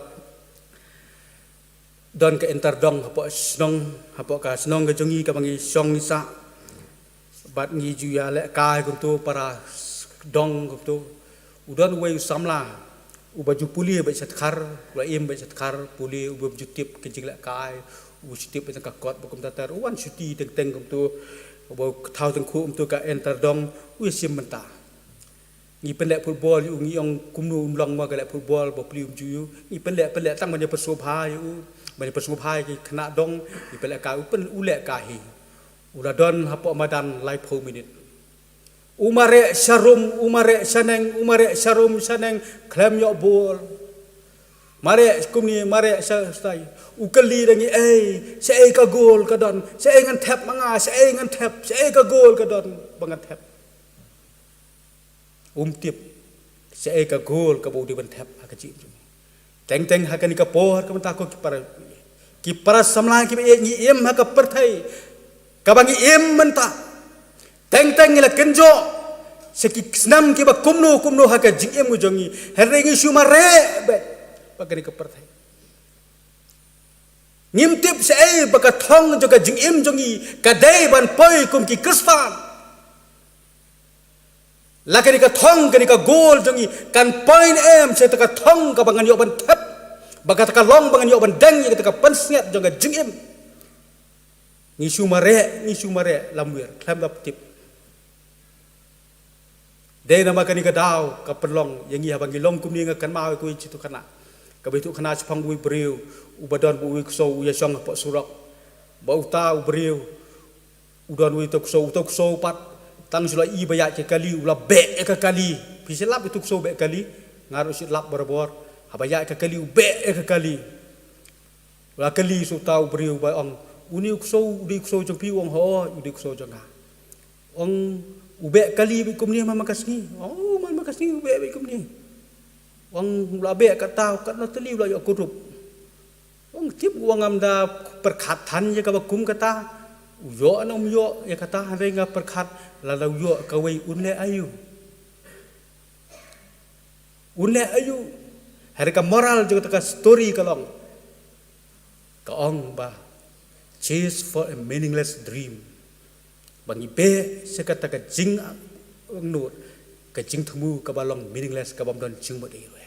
don ka inter dong hapoh shnong, hapoh ka shnong ka jong ngi kaba ngi shong ngi sah, bad ngi ju ïalehkai kumto para dong kumto. U don uwei u samla uba ju pule beit sha dkhar, u la im beit sha dkhar pule, uba ju tip ka jinglehkai, u shu tip beit tang ka kot ba kumta ter, u wan shuti teng teng kumto, uba thaw tyngkhuh kumto ka inter dong, u ïashim bynta. Ngi pynleh football ïa u, ngi ong kumno un long ma ka leh football ba plie um ju ïa u. Ngi pynleh, pynleh tang ban ïa pynsngewbha ïa u, ban ïa pynsngewbha ïa ki khynnah dong, ngi pynlehkai, u pyn, u lehkai hi. U la don hapoh madan laiphew minit. U mareh sharum, u mareh shaneng, u mareh sharum shaneng, khlem ïoh bol. Mareh kumne, mareh sha, shatai. U kylli da ngi, ei, shaei ka gol ka don, shaei ngan thep ma nga, shaei ngan thep, shaei ka gol ka don ba ngan thep. Um tip shaei ka gol kaba u dei ban thep ha ka jingim jong u. Teng teng ha kane ka por ka mynta ko ki para, ki para samla kiba ïeit, ngi im ha ka pyrthei kaba ngi im mynta. Teng teng ngi la kynjoh sha ki snem kiba kumno kumno ha ka jingim ka jong ngi, hynrei ngi shu mareh beit bad kane ka pyrthei. Ngim tip shaei ba ka thong jong ka jingim jong ngi ka dei ban poi kum ki Khristan. La kane ka thong, kane ka gol jong ngi kan poi ne em sha kata ka thong kaba ngan ïoh ban thep, ba kata ka long ba ngan ïoh ban deng ïa kata ka pansngiat jong ka jingim. Ngi shu mareh, ngi shu mareh lamwir khlem da tip. Dei namar kane ka daw ka pynlong ïa ngi haba ngi long kumne, nga kynmaw ïa kawei ka jingïathuhkhana. Kaba ïathuh khana shaphang uwei u briew uba don uwei u ksew u ïashong hapoh surok. Ba uta u briew u don uwei u ksew, uta u ksew pat tang shu la i ba ïaid ka kali, u la beh ïa ka kali. Phi shu lap ïa uta u ksew beh kali? Nga ruh shu lap barabor. Haba ïaid ka kali u beh ïa ka kali. U la kylli sha uta u briew ba ong, "Une u ksew u dei u ksew jong phi?" U ong, "Hooid, u dei u ksew jong nga." Ong, "U beh kali beit kumne man ka sngi?" Ong, "Man ka sngi u beh beit kumne." Ong, "U la beh katta, katno tylli u la ïoh ka rup?" Ong, "Tip," u ong, "ngam da pyrkhat than ïa kaba kum kata, u ïoh ne um ïoh ïa kata, hynrei nga pyrkhat lada u ïoh kawei un leh aïu. Un leh aïu." Hynrei ka moral jong kata ka story ka long, ka ong ba, "Chase for a meaningless dream." Ba ngi beh sha kata ka jingangnud, ka jingthmu kaba long meaningless, kabym don jingmut ei ruh.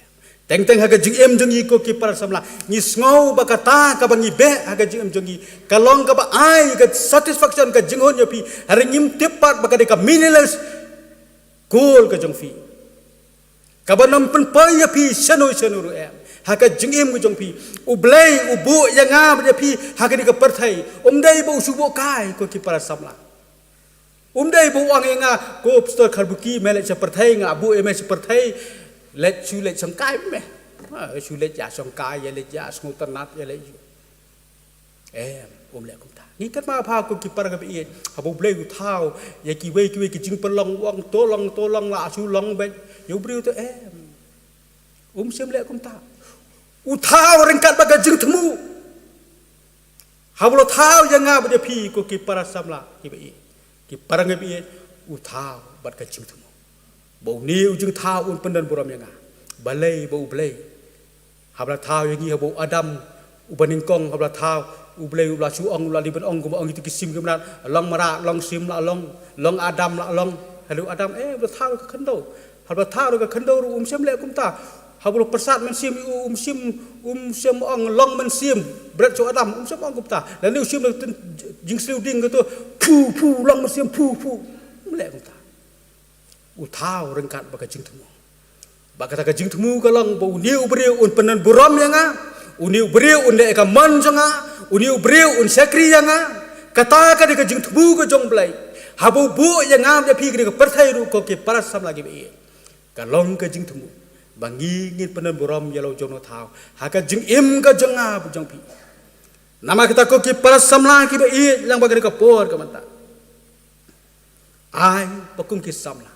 Teng teng ha ka jingim jong ngi ko ki para samla, ngi sngew ba kata kaba ngi beh ha ka jingim jong ngi ka long kaba ai ka satisfaction, ka jinghun ïa phi, hynrei ngim tip pat ba ka dei ka meaningless goal ka jong phi, kaba nym pynpoi ïa phi shano shano ruh em ha ka jingim ka jong phi. U Blei u buh ïa nga bad ïa phi ha kane ka pyrthei, um dei ba u shu buh kai ko ki para samla. Um dei ba u ong ïa nga, "Ko Pastor Kharbuki, me leit sha pyrthei, nga buh ïa me sha pyrthei, leit shu leit shongkai me. Ha, shu leit ïa shongkai, ïa leit ïa sngewtynnat, ïa leit." Em, um leh kumta. Ngi kynmaw pat ko ki para kaba ïeit, haba U Blei u thaw ïa kiwei kiwei ki jingpynlong, u ong, "To long, to long, la shu long beit." Ïa u briew te em, um shym leh kumta. U thaw ryngkat bad ka jingthmu. Haba u la thaw ïa nga bad ïa phi ko ki para samla kiba ïeit, ki para kaba ïeit, u thaw bad ka jingthmu ba une u jingthaw un pyndon burom ïa nga. Balei ba U Blei, haba la thaw ïa ngi, haba u Adam uba nyngkong haba la thaw, U Blei u la shu ong, u la dei ban ong kumba ong kito ki sim ki mrad, "Long mrad, long sim la long, long Adam la long." Hynrei u Adam, eh, u la thaw ka khyndew. Haba la thaw ka khyndew ruh um shym leh kumta. Haba la pyrsad mynsiem, um shym, um shym ong, "Long mynsiem, bret sha u Adam," um shym ong kumta. Lane u shim la tyn jingsliu ding kato, "Phu, phu, long mynsiem, phu, phu." Um leh kumta. U thaw ryngkat bad ka jingthmu. Bad kata ka jingthmu ka long ba une u briew un pyndon burom ïa nga, une u briew un leh ïa ka mon jong nga, une u briew un shakri ïa nga. Kata ka dei ka jingthmu ka jong U Blei. Haba u buh ïa nga bad ïa phi ha kane ka pyrthei ruh ko ki para samla kiba ïeit, ka long ka jingthmu ba ngi ngin pyndon burom ïa la u jong u thaw ha ka jingim ka jong nga bad jong phi. Namar kata ko ki para samla kiba ïeit, lang bad kane ka por ka mynta, ai ba kum ki samla,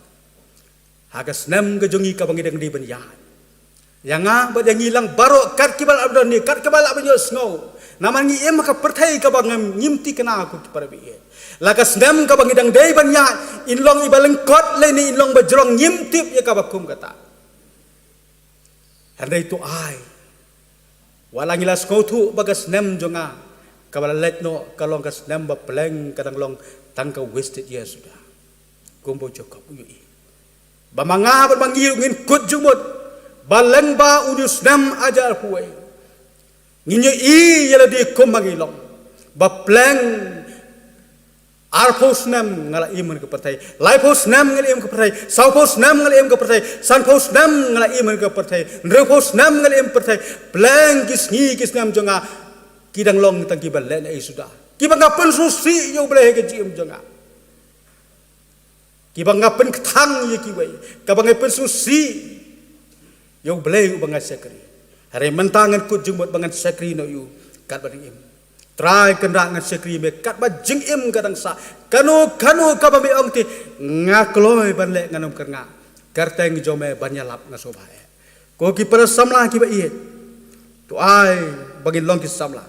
ha ka snem ka jong ngi kaba ngi dang dei ban ïaid, ïa nga bad ïa ngi lang baroh, kat kiba lah ban don ne kat kiba lah ban ïohsngew, namar ngi im ha ka pyrthei kaba ngim, ngim thikna ko ki para ba ïeit. La ka snem kaba ngi dang dei ban ïaid, in long iba lyngkot lane in long ba jrong, ngim tip ïa kaba kum kata. Hynrei to ai, wat la ngi la sngewthuh ba ka snem jong nga kaba la leit noh ka long ka snem ba pleng, ka dang long tang ka wasted year suda. Kumba u Jakob u ïohi ba ma nga bad ma ngi ruh ngin kut jingmut ba lyngba une u snem hajar arphew wei, ngin ïohi ïa lade kumba ngi long ba pleng. Arphew snem nga la im ha ka pyrthei, laiphew snem nga la im ha ka pyrthei, sawphew snem nga la im ha ka pyrthei, sanphew snem nga la im ha ka pyrthei, hynriewphew snem nga la im ha ka pyrthei. Pleng ki sngi ki snem jong nga ki dang long tang kiba lehnohei suda, kiba nga pynsngewsih ïa U Blei ha ka jingim jong nga, kiba nga pynkthang ïa kiwei, kaba nga pynsngewsih ïa U Blei uba nga shakri. Hynrei mynta ngan kut jingmut ba ngan shakri noh ïa u katba dang im. Trai Kynrad, ngan shakri ïa me katba jingim ka dang sah. Kano kano kaba me ong te nga kloi ban leh, ngan ym kyrngah. Kyrteng jong me ban ïalap nga sngewbha eh. Ko ki para samla kiba ïeit, to ai ba ngin long ki samla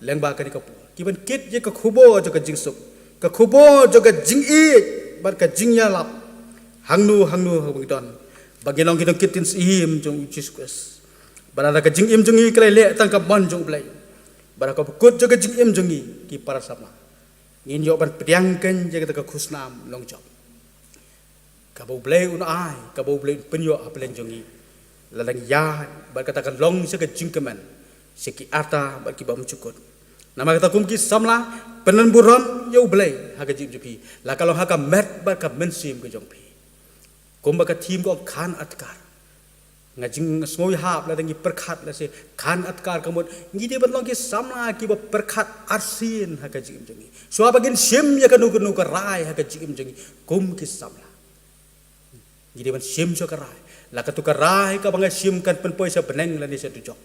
lyngba kane ka por kiban kit ïa ka khubor jong ka jingsuk, ka khubor jong ka jingïeit bad ka jingïalap hangno hangno haba ngi don, ba ngin long ki nongkit ktien syiem jong U Jisu Khrist. Bad lada ka jingim jong ngi ka la leh tang ka mon jong U Blei, bad ha ka bakut jong ka jingim jong ngi ki para samla, ngin ïoh ban pdiang kein ïa kata ka khusnam nongjop kaba U Blei un ai, kaba U Blei un pynïoh ha pleng jong ngi, lada ngi ïaid bad kata kan long sha ka jingkmen sha ki arta bad ki bymjukut. Namar kata kum ki samla, pyndon burom ïa U Blei ha ka jingim jong phi, la ka long ha ka met bad ka mynsiem ka jong phi. Kumba ka theme ka ong, khan adhikar. Nga jingsngewhap lada ngi pyrkhat lehse khan atkar ka mut ngi dei ban long ki samla kiba pyrkhat arsien ha ka jingim jong ngi. Shuwa ba ngin shim ïa kano kano ka rai ha ka jingim jong ngi kum ki samla, ngi dei ban shim shuwa ka rai. La katu ka rai kaba nga shim kan pynpoi sha bneng lane sha dujok,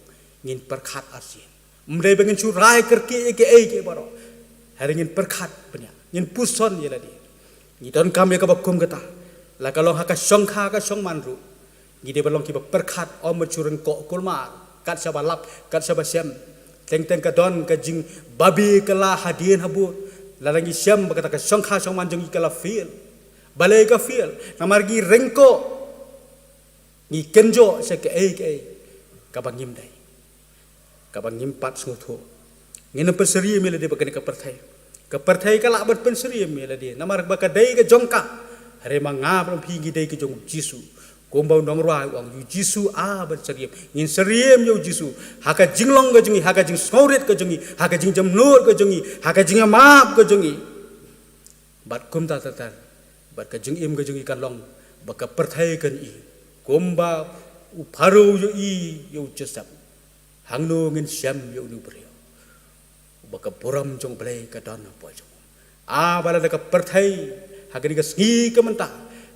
ngin pyrkhat arsien. Ym dei ba ngin shu rai kyrkieh ïa kiei kiei baroh. Hynrei ngin pyrkhat bniah, ngin puson ïa lade. Ngi donkam ïa kaba kum kata. La ka long ha ka shongkha ka shongman ruh, ngi dei ban long kiba pyrkhat, ym ban shu ryngkoh kulmar, kat shaba lap, kat shaba shem. Teng teng ka don ka jingbabe ka la hadien habud. Lada ngi shem ba kata ka shongkha shongman jong ngi ka la fail. Balei ka fail? Namar ngi ryngkoh, ngi kynjoh sha kaei kaei kaba ngim dei, kaba ngim pat sngewthuh. Ngin ym pynsyriem ïa lade bad kane ka pyrthei. Ka pyrthei ka lah ban pynsyriem ïa lade namar ba ka dei ka jong ka. Hynrei ma nga bad phi ngi dei ka jong u Jisu. Kumba u nongrwai u ong, u Jisu a ban syriem. Ngin syriem ïa u Jisu ha ka jinglong ka jong ngi, ha ka jingsngewrit ka jong ngi, ha ka jingjemnud ka jong ngi, ha ka jingïamap ka jong ngi. Bad kumta ter ter, bad ka jingim ka jong ngi kan long ba ka pyrthei kan i kumba u Pharaoh u ïohi ïa u Joseph. Hangno ngin shem ïa une u briew uba ka burom jong U Blei ka don hapoh jong u? A ba lada ka pyrthei ha kane ka sngi ka mynta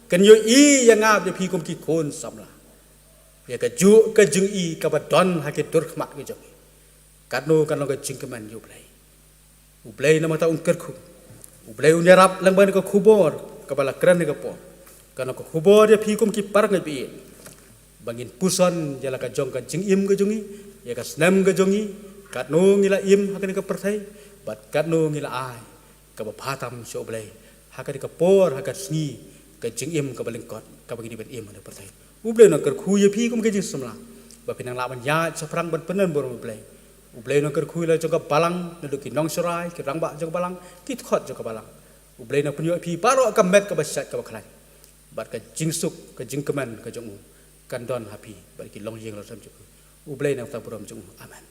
kan ïohi ïa nga bad ïa phi kum ki khun samla, ïa kajuh ka jingi kaba don ha ki dur khmat ka jong ngi, katno kan long ka jingkmen ïa U Blei? U Blei namar kata un kyrkhu. U Blei un ïarap lyngba kane ka khubor kaba la kren ha kane ka por. Kane ka khubor ïa phi kum ki paralok ba ïeit, ba ngin puson ïa la ka jong ka jingim ka jong ngi, ïa ka snem ka jong ngi, katno ngi la im ha kane ka pyrthei, bad katno ngi la ai kaba bha tam sha U Blei ha kane ka por, ha ka sngi, ka jingim kaba lyngkot kaba ngi dei ban im ha kane ka pyrthei. U Blei un kyrkhu ïa phi kum ki jingsamla ba phin nang lah ban ïaid shaphrang ban pyndonburom ïa U Blei. U Blei un kyrkhu ïa la jong ka balang, naduh ki nongsharai, ki rangbah jong ka balang, ki dkhot jong ka balang. U Blei un pynïoh ïa phi baroh ka met kaba shait kaba khlaiñ, bad ka jingsuk ka jingkmen ka jong u kan don ha phi bad ki longïing longsem jong u. U Blei un ai ïa ka burom jong u. Amen.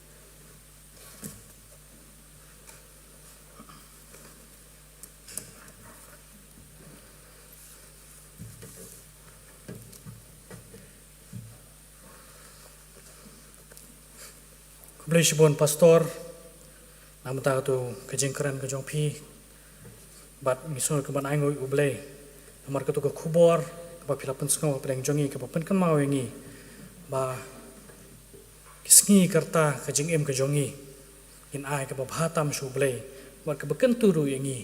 Khublei shibun Pastor, namar kata ka jingkren ka jong phi, bad ngi sngewbha ban ainguh U Blei namar kata ka khubor kaba phi la pynsngew hapdeng jong ngi, kaba pynkynmaw ïa ngi ba ki sngi ka rta ka jingim ka jong ngi, ngin ai kaba bha tam sha U Blei, bad kaba kyntu ruh ïa ngi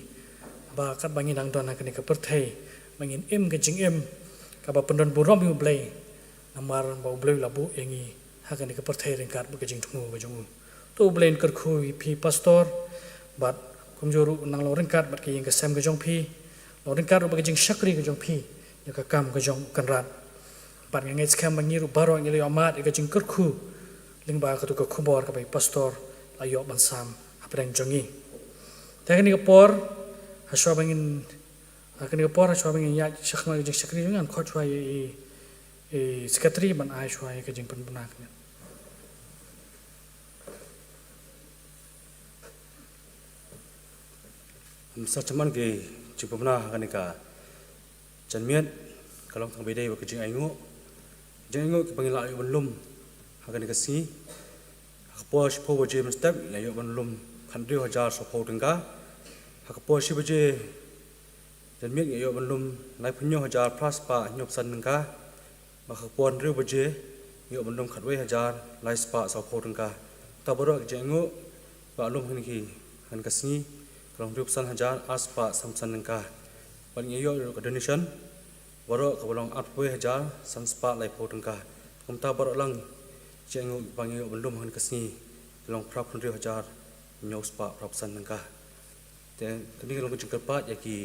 ba katba ngi dang don ha kane ka pyrthei, ba ngin im ka jingim kaba pyndonburom ïa U Blei, namar ba U Blei u la buh ïa ngi ha kane ka pyrthei ryngkat bad ka jingthmu ka jong u. To U Blei un kyrkhu ïa phi Pastor, bad kumjuh ruh nang long ryngkat bad ka ïing ka sem ka jong phi, long ryngkat ruh bad ka jingshakri ka jong phi ïa ka kam ka jong u Kynrad. Bad nga ngeit skhem ba ngi ruh baroh ngi la ïoh mad ïa ka jingkyrkhu lyngba katu ka khubor kaba i Pastor la ïoh ban sam hapdeng jong ngi. Te ha kane ka por, ha shuwa ba ngin, ha kane ka por, ha shuwa ba ngin ïaid shakhmat ka jingshakri jong ngi, ngan khot shuwa ïa i, i Secretary ban ai shuwa ïa ka jingpynbna ka miet. Sa chairman ki jingpynbna ha kane ka janmiet ka long tang ba ïadei bad ka jingainguh. Jingainguh kiba ngi la ïoh ban lum ha kane ka sngi. Ha ka por shiphew baje mynstep ngi la ïoh ban lum khathynriew hajar sawphew tyngka. Ha ka por shi baje janmiet ngi ïoh ban lum laiphew hynñiew hajar phra spah hynñiewphew san tyngka. Bad ha ka por hynriew baje ngi ïoh ban lum khatwei hajar lai spah sawphew tyngka. Kata baroh ki jingainguh ba lum ha kane ka sngi ka long hynriewphew san hajar ar spah sanphew san tyngka. Bad ngi ïoh ruh ka donation baroh kaba long arphew hajar san spah laiphew tyngka. Kumta baroh lang jingainguh ba ngi ïoh ban lum ha kane ka sngi ka long phraphew hynriew hajar hynñiew spah phraphew san tyngka. Te kane ka long ka jingkyrpad ïa ki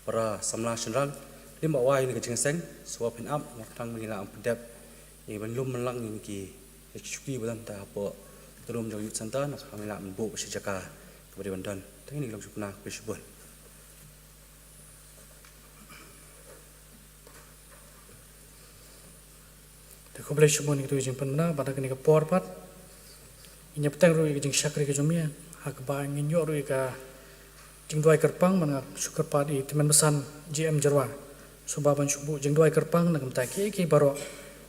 para samla shynrang, lym ba wai ïa kane ka jingïaseng, shuwa phin ap, namar tang ba ngi la ym pyndep ïa ban lum ban lang ïa ki, ïa ki shuki ba don ta hapoh ka room jong Youth Centre, namar tang ba ngi la ym buh sha jaka kaba dei ban don. Te kane ka long ka jingpynbna, khublei shibun. Te khublei shibun ïa kito ki jingpynbna, bad ha kane ka por pat ngin ïa bteng ruh ïa ka jingshakri ka jong me, ha kaba ngin ïoh ruh ïa ka jingduwai kyrpang, bad nga shu kyrpad ïa i Tymmen Basan J M Jyrwa, sngewbha ban shu buh jingduwai kyrpang na ka bynta kiei kiei baroh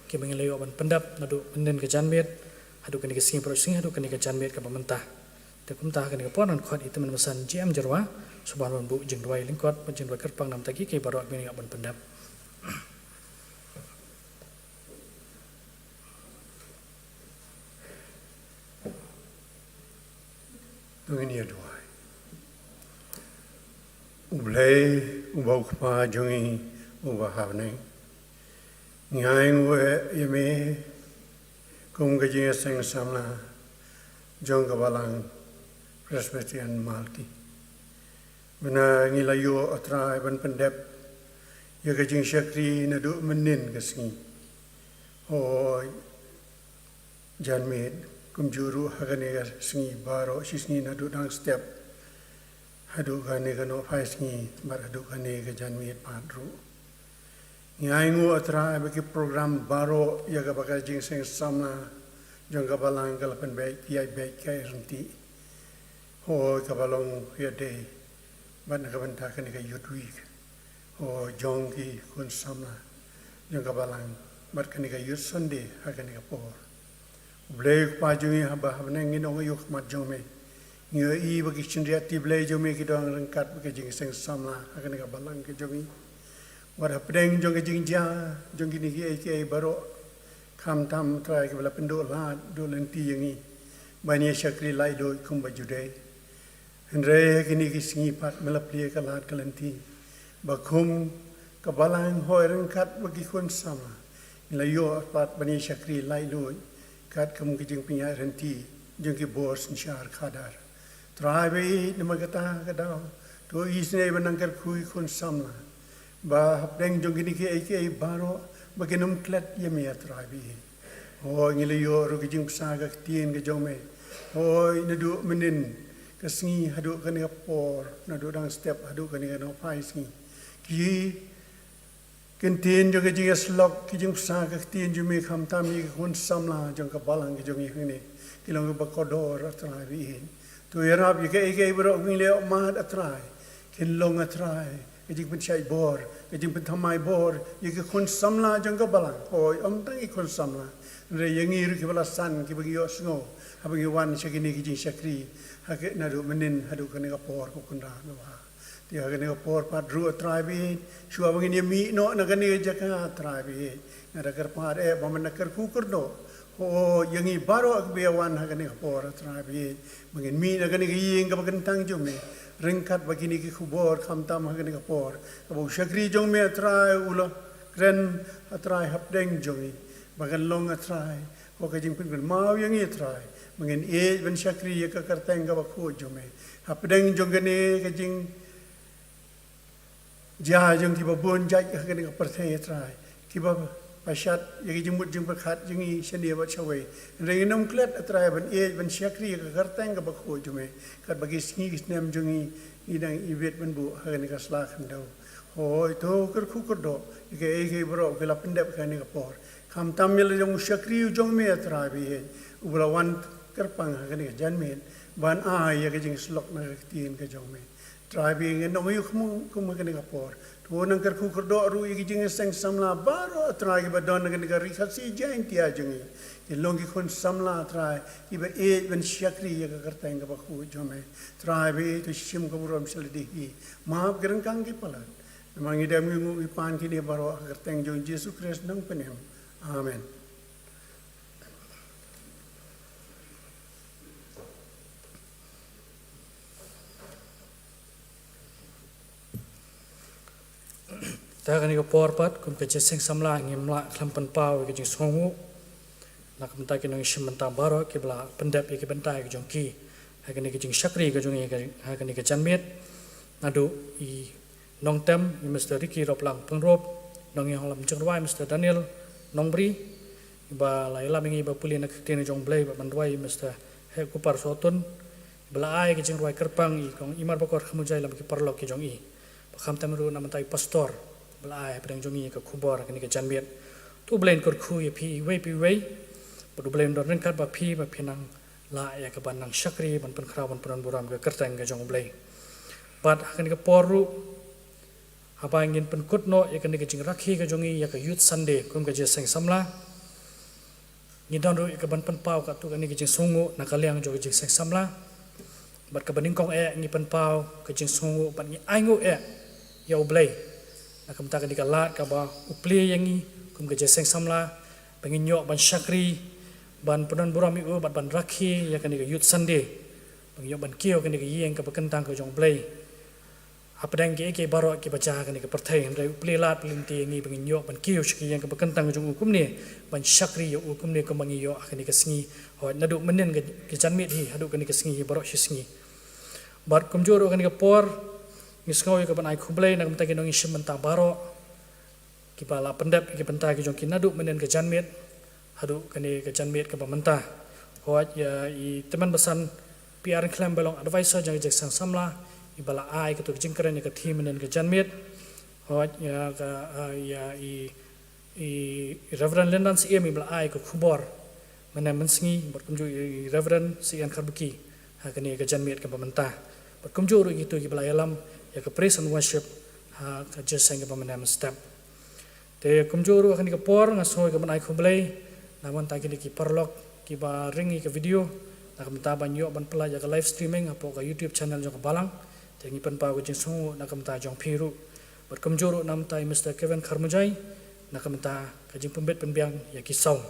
kiba ngi la ïoh ban pyndep naduh mynnin ka janmiet haduh kane ka sngi, baroh shi sngi haduh kane ka janmiet kaba mynta. Te kumta ha kane ka por ngan khot ïa i Tymmen Basan J M Jyrwa, shu ban wan buh jingduwai lyngkot bad jingduwai kyrpang namar ïa kiei kiei baroh kiba ngi la ïoh ban pyndep. To ngin ïa duwai. U Blei uba u Kpa jong ngi uba ha bneng, ngi ainguh ïa me kum ka jingïaseng samla jong ka Balang Presbyterian Malti. Mynta ngi la ïoh, A Trai, ban pyndep ïa ka jingshakri naduh mynnin ka sngi, hooid, janmiet, kumjuh ruh ha kane ka sngi baroh shi sngi naduh dang step haduh kane ka nohphai sngi bad haduh kane ka janmiet pat ruh. Ngi ainguh, A Trai, ba ki program baroh ïa kaba ka jingïaseng samla jong ka Balang ka la pynbeit, ka ïaid beit, ka ïaid ryntih, hooid, kaba long ïadei bad na ka bynta kane ka Youth Week, hooid, jong ki khun samla jong ka Balang bad kane ka Youth Sunday ha kane ka por. U Blei u Kpa jong ngi uba ha bneng, ngin ong aïu ha khmat jong me? Ngi ïohi ba ki shynriah kti Blei jong me ki don ryngkat bad ka jingïaseng samla ha kane ka Balang ka jong ngi. Wat hapdeng jong ka jingjia jong kine kiei kiei baroh, khamtam, Trai, kiba la pynduh lad duh lynti ïa ngi ban ïa shakri laitluid kumba ju dei. Hynrei ha kine ki sngi pat me la plie ka lad ka lynti ba kum ka Balang, hooid, ryngkat bad ki khun samla ngi la ïoh pat ban ïa shakri laitluid katkum ka jingpynïaid ryntih jong ki bor synshar khadar. Trai ba ïeit, namar kata ka daw to isynei ban nang kyrkhu ïa ki khun samla ba hapdeng jong kine kiei kiei baroh ba kin ym klet ïa me, A Trai ba ïeit. Hooid, ngi la ïoh ruh ka jingbsa ka ktien ka jong me, hooid, naduh mynnin ka sngi haduh kane ka por, naduh dang step haduh kane ka nohphai sngi. Ki ktien jong ka jingïasyllok, ki jingbsa ka ktien jong me khamtam ïa ki khun samla jong ka Balang ka jong ngi hangne, ki long kiba kordor, A Trai ba ïeit. To ïarap ïa kiei kiei baroh ba ngi la ïoh mad, A Trai, kin long, A Trai, ka jingpynshait bor, ka jingpynthymmai bor ïa ki khun samla jong ka Balang, hooid, ym tang ki khun samla, hynrei ïa ngi ruh kiba la san, kiba ngi ïohsngew haba ngi wan sha kine ki jingshakri ha ka, naduh mynnin haduh kane ka por, ko Kynrad ba bha. Te ha kane ka por pat ruh, A Trai ba ïeit, shuwa ba ngin ïa mih noh na kane ka jaka, A Trai ba ïeit, nga da kyrpad eh ba men nang kyrkhu kyrdoh, hooid, ïa ngi baroh kiba ïa wan ha kane ka por, A Trai ba ïeit, ba ngin mih na kane ka ïing kaba kyntang jong me, ryngkat bad kine ki khubor khamtam ha kane ka por kaba u shakri jong me, A Trai, u la kren, A Trai, hapdeng jong ngi, ba kan long, A Trai, ko ka jingpynkynmaw ïa ngi, A Trai, ba ngin ïeit ban shakri ïa ka kyrteng kaba khuid jong me hapdeng jong kane ka jing jia jong kiba bun jait ha kane ka pyrthei, A Trai, kiba pashat ïa ki jingmut jingpyrkhat jong ngi shane bad shawei. Hynrei ngin ym klet, A Trai, ban ïeit ban shakri ïa ka kyrteng kaba khuid jong me katba ki sngi ki snem jong ngi ngi dang ibit ban buh ha kane ka sla khyndew. Hooid, to kyrkhu kyrdoh ïa kiei kiei baroh ki la pyndep ha kane ka por, khamtam ïa la jong u shakri u jong me, A Trai ba ïeit, uba la wan kyrpang ha kane ka janmiet ban ai ïa ka jingïasyllok na ka ktien ka jong me. Trai ba ïeit, ngin ong aïu kum ha kane ka por? To nang kyrkhu kyrdoh ruh ïa ki jingïaseng samla baroh, A Trai, kiba don ha kane ka Ri Khasi Jaintia jong ngi, kin long ki khun samla, A Trai, kiba ïeit ban shakri ïa ka kyrteng kaba khuid jong me. Trai ba ïeit, to shim ka burom sha lade hi, map ki ryngkang ki palat. Namar ngi dem ngi nguh ngi pan kine baroh ha ka kyrteng jong Jisu Khrist Nongpynim. Amen. Te ha kane ka por pat, kum ka jingïaseng samla, ngim lah khlem pynpaw ïa ka jingsngewnguh na ka bynta ki nongshim bynta baroh kiba la pyndep ïa ki bynta ki jong ki ha kane ka jingshakri ka jong ngi ha kane ka janmiet. Naduh i nongtem, i Mister Ricky Roplang Pyngrope, nongïalam jingrwai, Mister Daniel Nongbri, iba la ïalam ïa ngi ba pule na ka ktien jong U Blei, bad ban rwai, Mister Hekupar Sotun, iba la ai ka jingrwai kyrpang, i Kong Imar Bakor Khmujai, lem ki paralok ki jong i. Bad khamtam ruh na ka bynta i pastor ba la ai hapdeng jong ngi ka khubor ha kane ka janmiet. To U Blei un kyrkhu ïa phi iwei pa iwei, bad U Blei un don ryngkat bad phi, ba phin nang lah ïa kaban nang shakri ban pynkhraw ban pyndonburom ïa ka kyrteng ka jong U Blei. Bad ha kane ka por ruh, haba ngin pynkut noh ïa kane ka jingrakhe ka jong ngi ïa ka Youth Sunday kum ka jingïaseng samla, Ngi don ruh ïa ka ban pynpaw katto katne ka jingsngewnguh na ka liang jong ka jingseng samla. Bad kaba nyngkong eh ngi pynpaw ka jingsngewnguh bad ngi ainguh eh ïa U Blei na ka bynta kane ka lad kaba u plie ïa ngi kum ka jingseng samla, ba ngin ïoh ban shakri, ban pyndon burom ïa u bad ban rakhe ïa kane ka Youth Sunday, ba ngin ïoh ban kiew kane ka ïing kaba kyntang ka jong U Blei. Hapdeng kiei kiei baroh kiba jia ha kane ka pyrthei, hynrei u plie lad plie lynti ïa ngi ba ngin ïoh ban kiew sha ka ïing kaba kyntang ka jong u kumne, ban shakri ïa u kumne kumba ngi ïoh ha kane ka sngi. Hooid, naduh mynnin ka, ka janmiet hi haduh kane ka sngi hi baroh shi sngi. Bad kumjuh ruh kane ka por ngi sngew ïa ka ban ai khublei na ka bynta ki nongïashim bynta baroh kiba la pyndep ïa ki bynta ki jong ki naduh mynnin ka janmiet haduh kane ka janmiet kaba mynta. Hooid, ïa i Tymmen Basan P R Khlem ba long advisor jong ka jingseng samla, iba la ai katto ka jingkren ïa ka theme mynnin ka janmiet. Hooid, ïa ka, ah, ïa i, i Reverend Lyndan Syiem iba la ai ka khubor mynne mynsngi, bad kumjuh i Reverend Syiem Kharbuki ha kane ka janmiet kaba mynta. Bad kumjuh ruh kito kiba la ïalam ïa ka praise and worship ha ka jingïaseng kaba mynne mynstep. Te kumjuh ruh ha kane ka por nga sngew ïa ka ban ai khublei na ka bynta kine ki paralok kiba ring ïa ka video, na ka bynta ban ïoh ban plie ïa ka live streaming hapoh ka YouTube channel jong ka balang. Te ngi pynpaw ka jingsngewnguh na ka bynta jong phi ruh. Bad kumjuh ruh na ka bynta i Mister Kevin Kharmujai na ka bynta ka jingpynbit pynbiang ïa ki sound.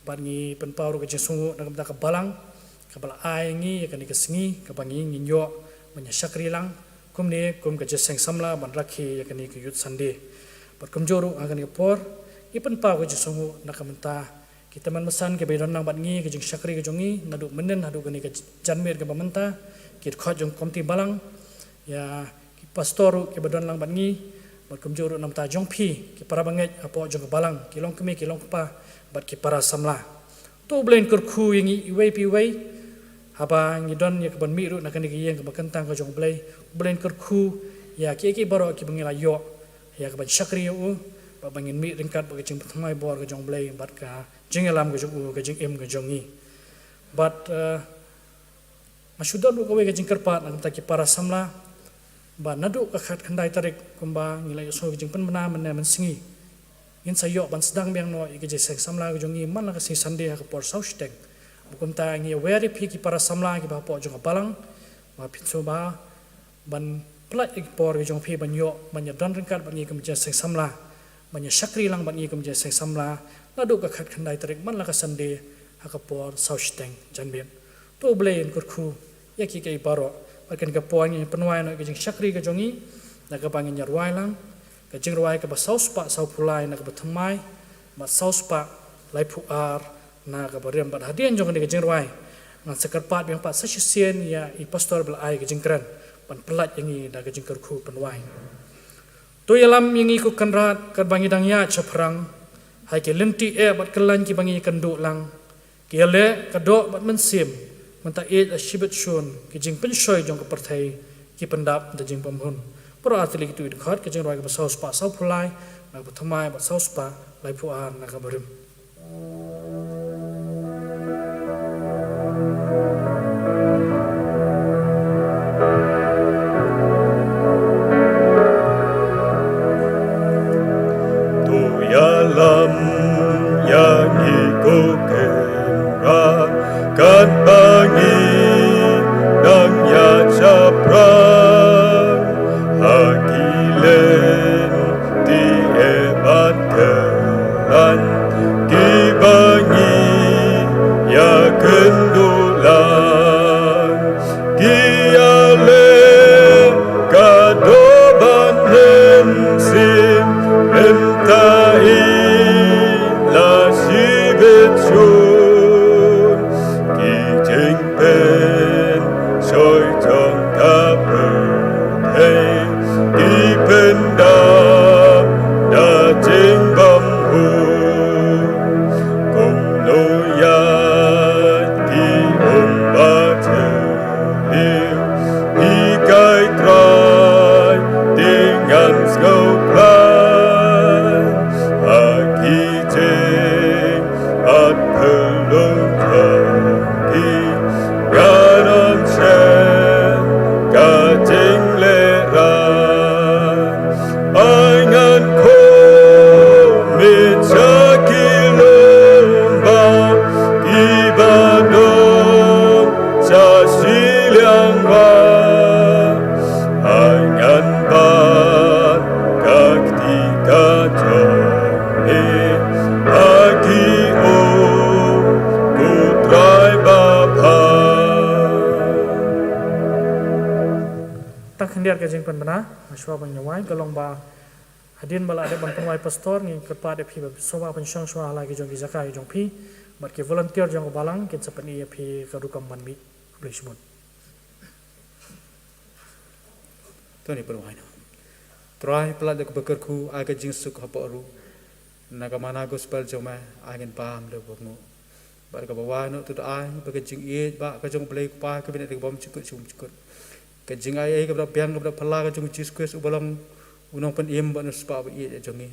Bad ngi pynpaw ruh ka jingsngewnguh na ka bynta ka balang kaba la ai ïa ngi ïa kane ka sngi kaba ngi ngin ïoh ban ïa shakri lang kumne kum ka jingseng samla ban rakhe ïa kane ka Youth Sunday. Bad kumjuh ruh ha kane ka por ngi pynpaw ka jingsngewnguh na ka bynta ki tymmen basan kiba ïadon lang bad ngi ka jingshakri ka jong ngi naduh mynnin haduh kane ka janmiet kaba mynta, ki dkhot jong ka komiti balang, ïa ki pastor ruh kiba don lang bad ngi, bad kumjuh ruh na ka bynta jong phi ki para bangeit hapoh jong ka balang, ki longkmie ki longkpa bad ki para samla. To U Blei un kyrkhu ïa ngi iwei pa iwei haba ngi don ïa ka ban mih ruh na kane ka ïing kaba kyntang ka jong U Blei. U Blei un kyrkhu ïa kiei kiei baroh kiba ngi la ïoh ïa ka ban shakri ïa u, bad ba ngin mih ryngkat bad ka jingpynthymmai bor ka jong U Blei bad ka jingïalam ka jong u, ka jingim ka jong ngi. Bad, eh, nga shu don ruh kawei ka jingkyrpad na ka bynta ki para samla, ba naduh ka khatkhyndai tarik kumba ngi la ïohsngew ka jingpynbna mynne mynsngi, ngin sa ïoh ban sdang biang noh ïa ka jingseng samla ka jong ngi man la ka sngi Sunday ha ka por saw shiteng. Bad kumta ngi ïawer ïa phi ki para samla kiba hapoh jong ka balang, ba phin sngewbha ban pynlait ïa ka por ka jong phi ban ïoh ban ïadon ryngkat bad ngi kum jingseng samla, ban ïa shakri lang bad ngi kum jingseng samla naduh ka khatkhyndai tarik man la ka Sunday ha ka por saw shiteng janmiet. To U Blei un kyrkhu ïa kiei kiei baroh. Bad kane ka por ngin pynwai noh ïa ka jingshakri ka jong ngi da kaba ngin ïa rwai lang ka jingrwai kaba saw spah saw phew lai na kaba thymmai, bad saw spah laiphew ar na kaba rim. Bad hadien jong kane ka jingrwai ngan sa kyrpad biang pat sa shisien ïa i pastor ba la ai ka jingkren ban pynlait ïa ngi da ka jingkyrkhu pynwai. To ïalam ïa ngi ko Kynrad katba ngi dang ïaid shaphrang ha ki lynti eh bad kyllaiñ kiba ngi ïakynduh lang. Ki ïaleh ka doh bad mynsiem, mynta ïeit la shibit shun, ki jingpynshoi jong ka pyrthei ki pyndap da jingpynhun. Baroh ar tylli kito ki dkhot, ka jingrwai kaba saw spah saw phew lai na kaba thymmai bad saw spah laiphew ar na kaba rim. To ïalam ïa ngi ko Kynrad katba ngi dang ïaid shaphrang ha ki lynti eh bad kyllaiñ Tang khyndiat ka jingpynbna, hashwa ban ïawai, ka long ba hadien ba la dep ban pynwai pastor, ngin kyrpad ïa phi ba sngewbha pynshong shuwa ha la ki jong ki jaka ki jong phi, bad ki volunteer jong ka balang kin sa pyni ïa phi ka rukom ban mih. Khublei shibun. To ngin pynwai noh. Trai, palat ïa kaba kyrkhu, ai ka jingsuk hapoh ruh. Na ka mana gospel jong me, ai ngin bam da ba nguh. Bad kaba wai noh, to ai ba ka jingïeit ba ka jong U Blei Kpa ka bynta ka bym jukut shu bym jukut. Ka jingai ei kaba dap biang kaba dap phylla ka jong U Jisu Khrist uba long U Nongpynim bad U Nongspah ba ïeit jong ngi,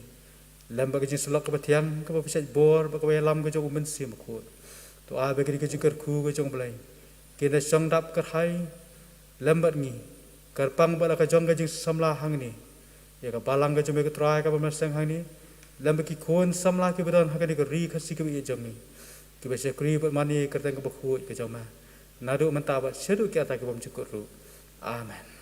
lem bad ka jingsyllok kaba thiang kaba pynshait bor bad kaba ïalam ka jong U Mynsiem Bakhuid. To ai ba kane ka jingkyrkhu ka jong U Blei kin da shong dap kyrhai lem bad ngi, kyrpang bad la ka jong ka jingsamla hangne ïa ka balang ka jong me ko Trai kaba mynsiem hangne, lem bad ki khun samla kiba don ha kane ka ri Khasi kaba ïeit jong ngi, kiba shakri bad mane ïa ka kyrteng kaba khuid ka jong me, naduh mynta bad shaduh ki ata ki bym jukut ruh. Amen.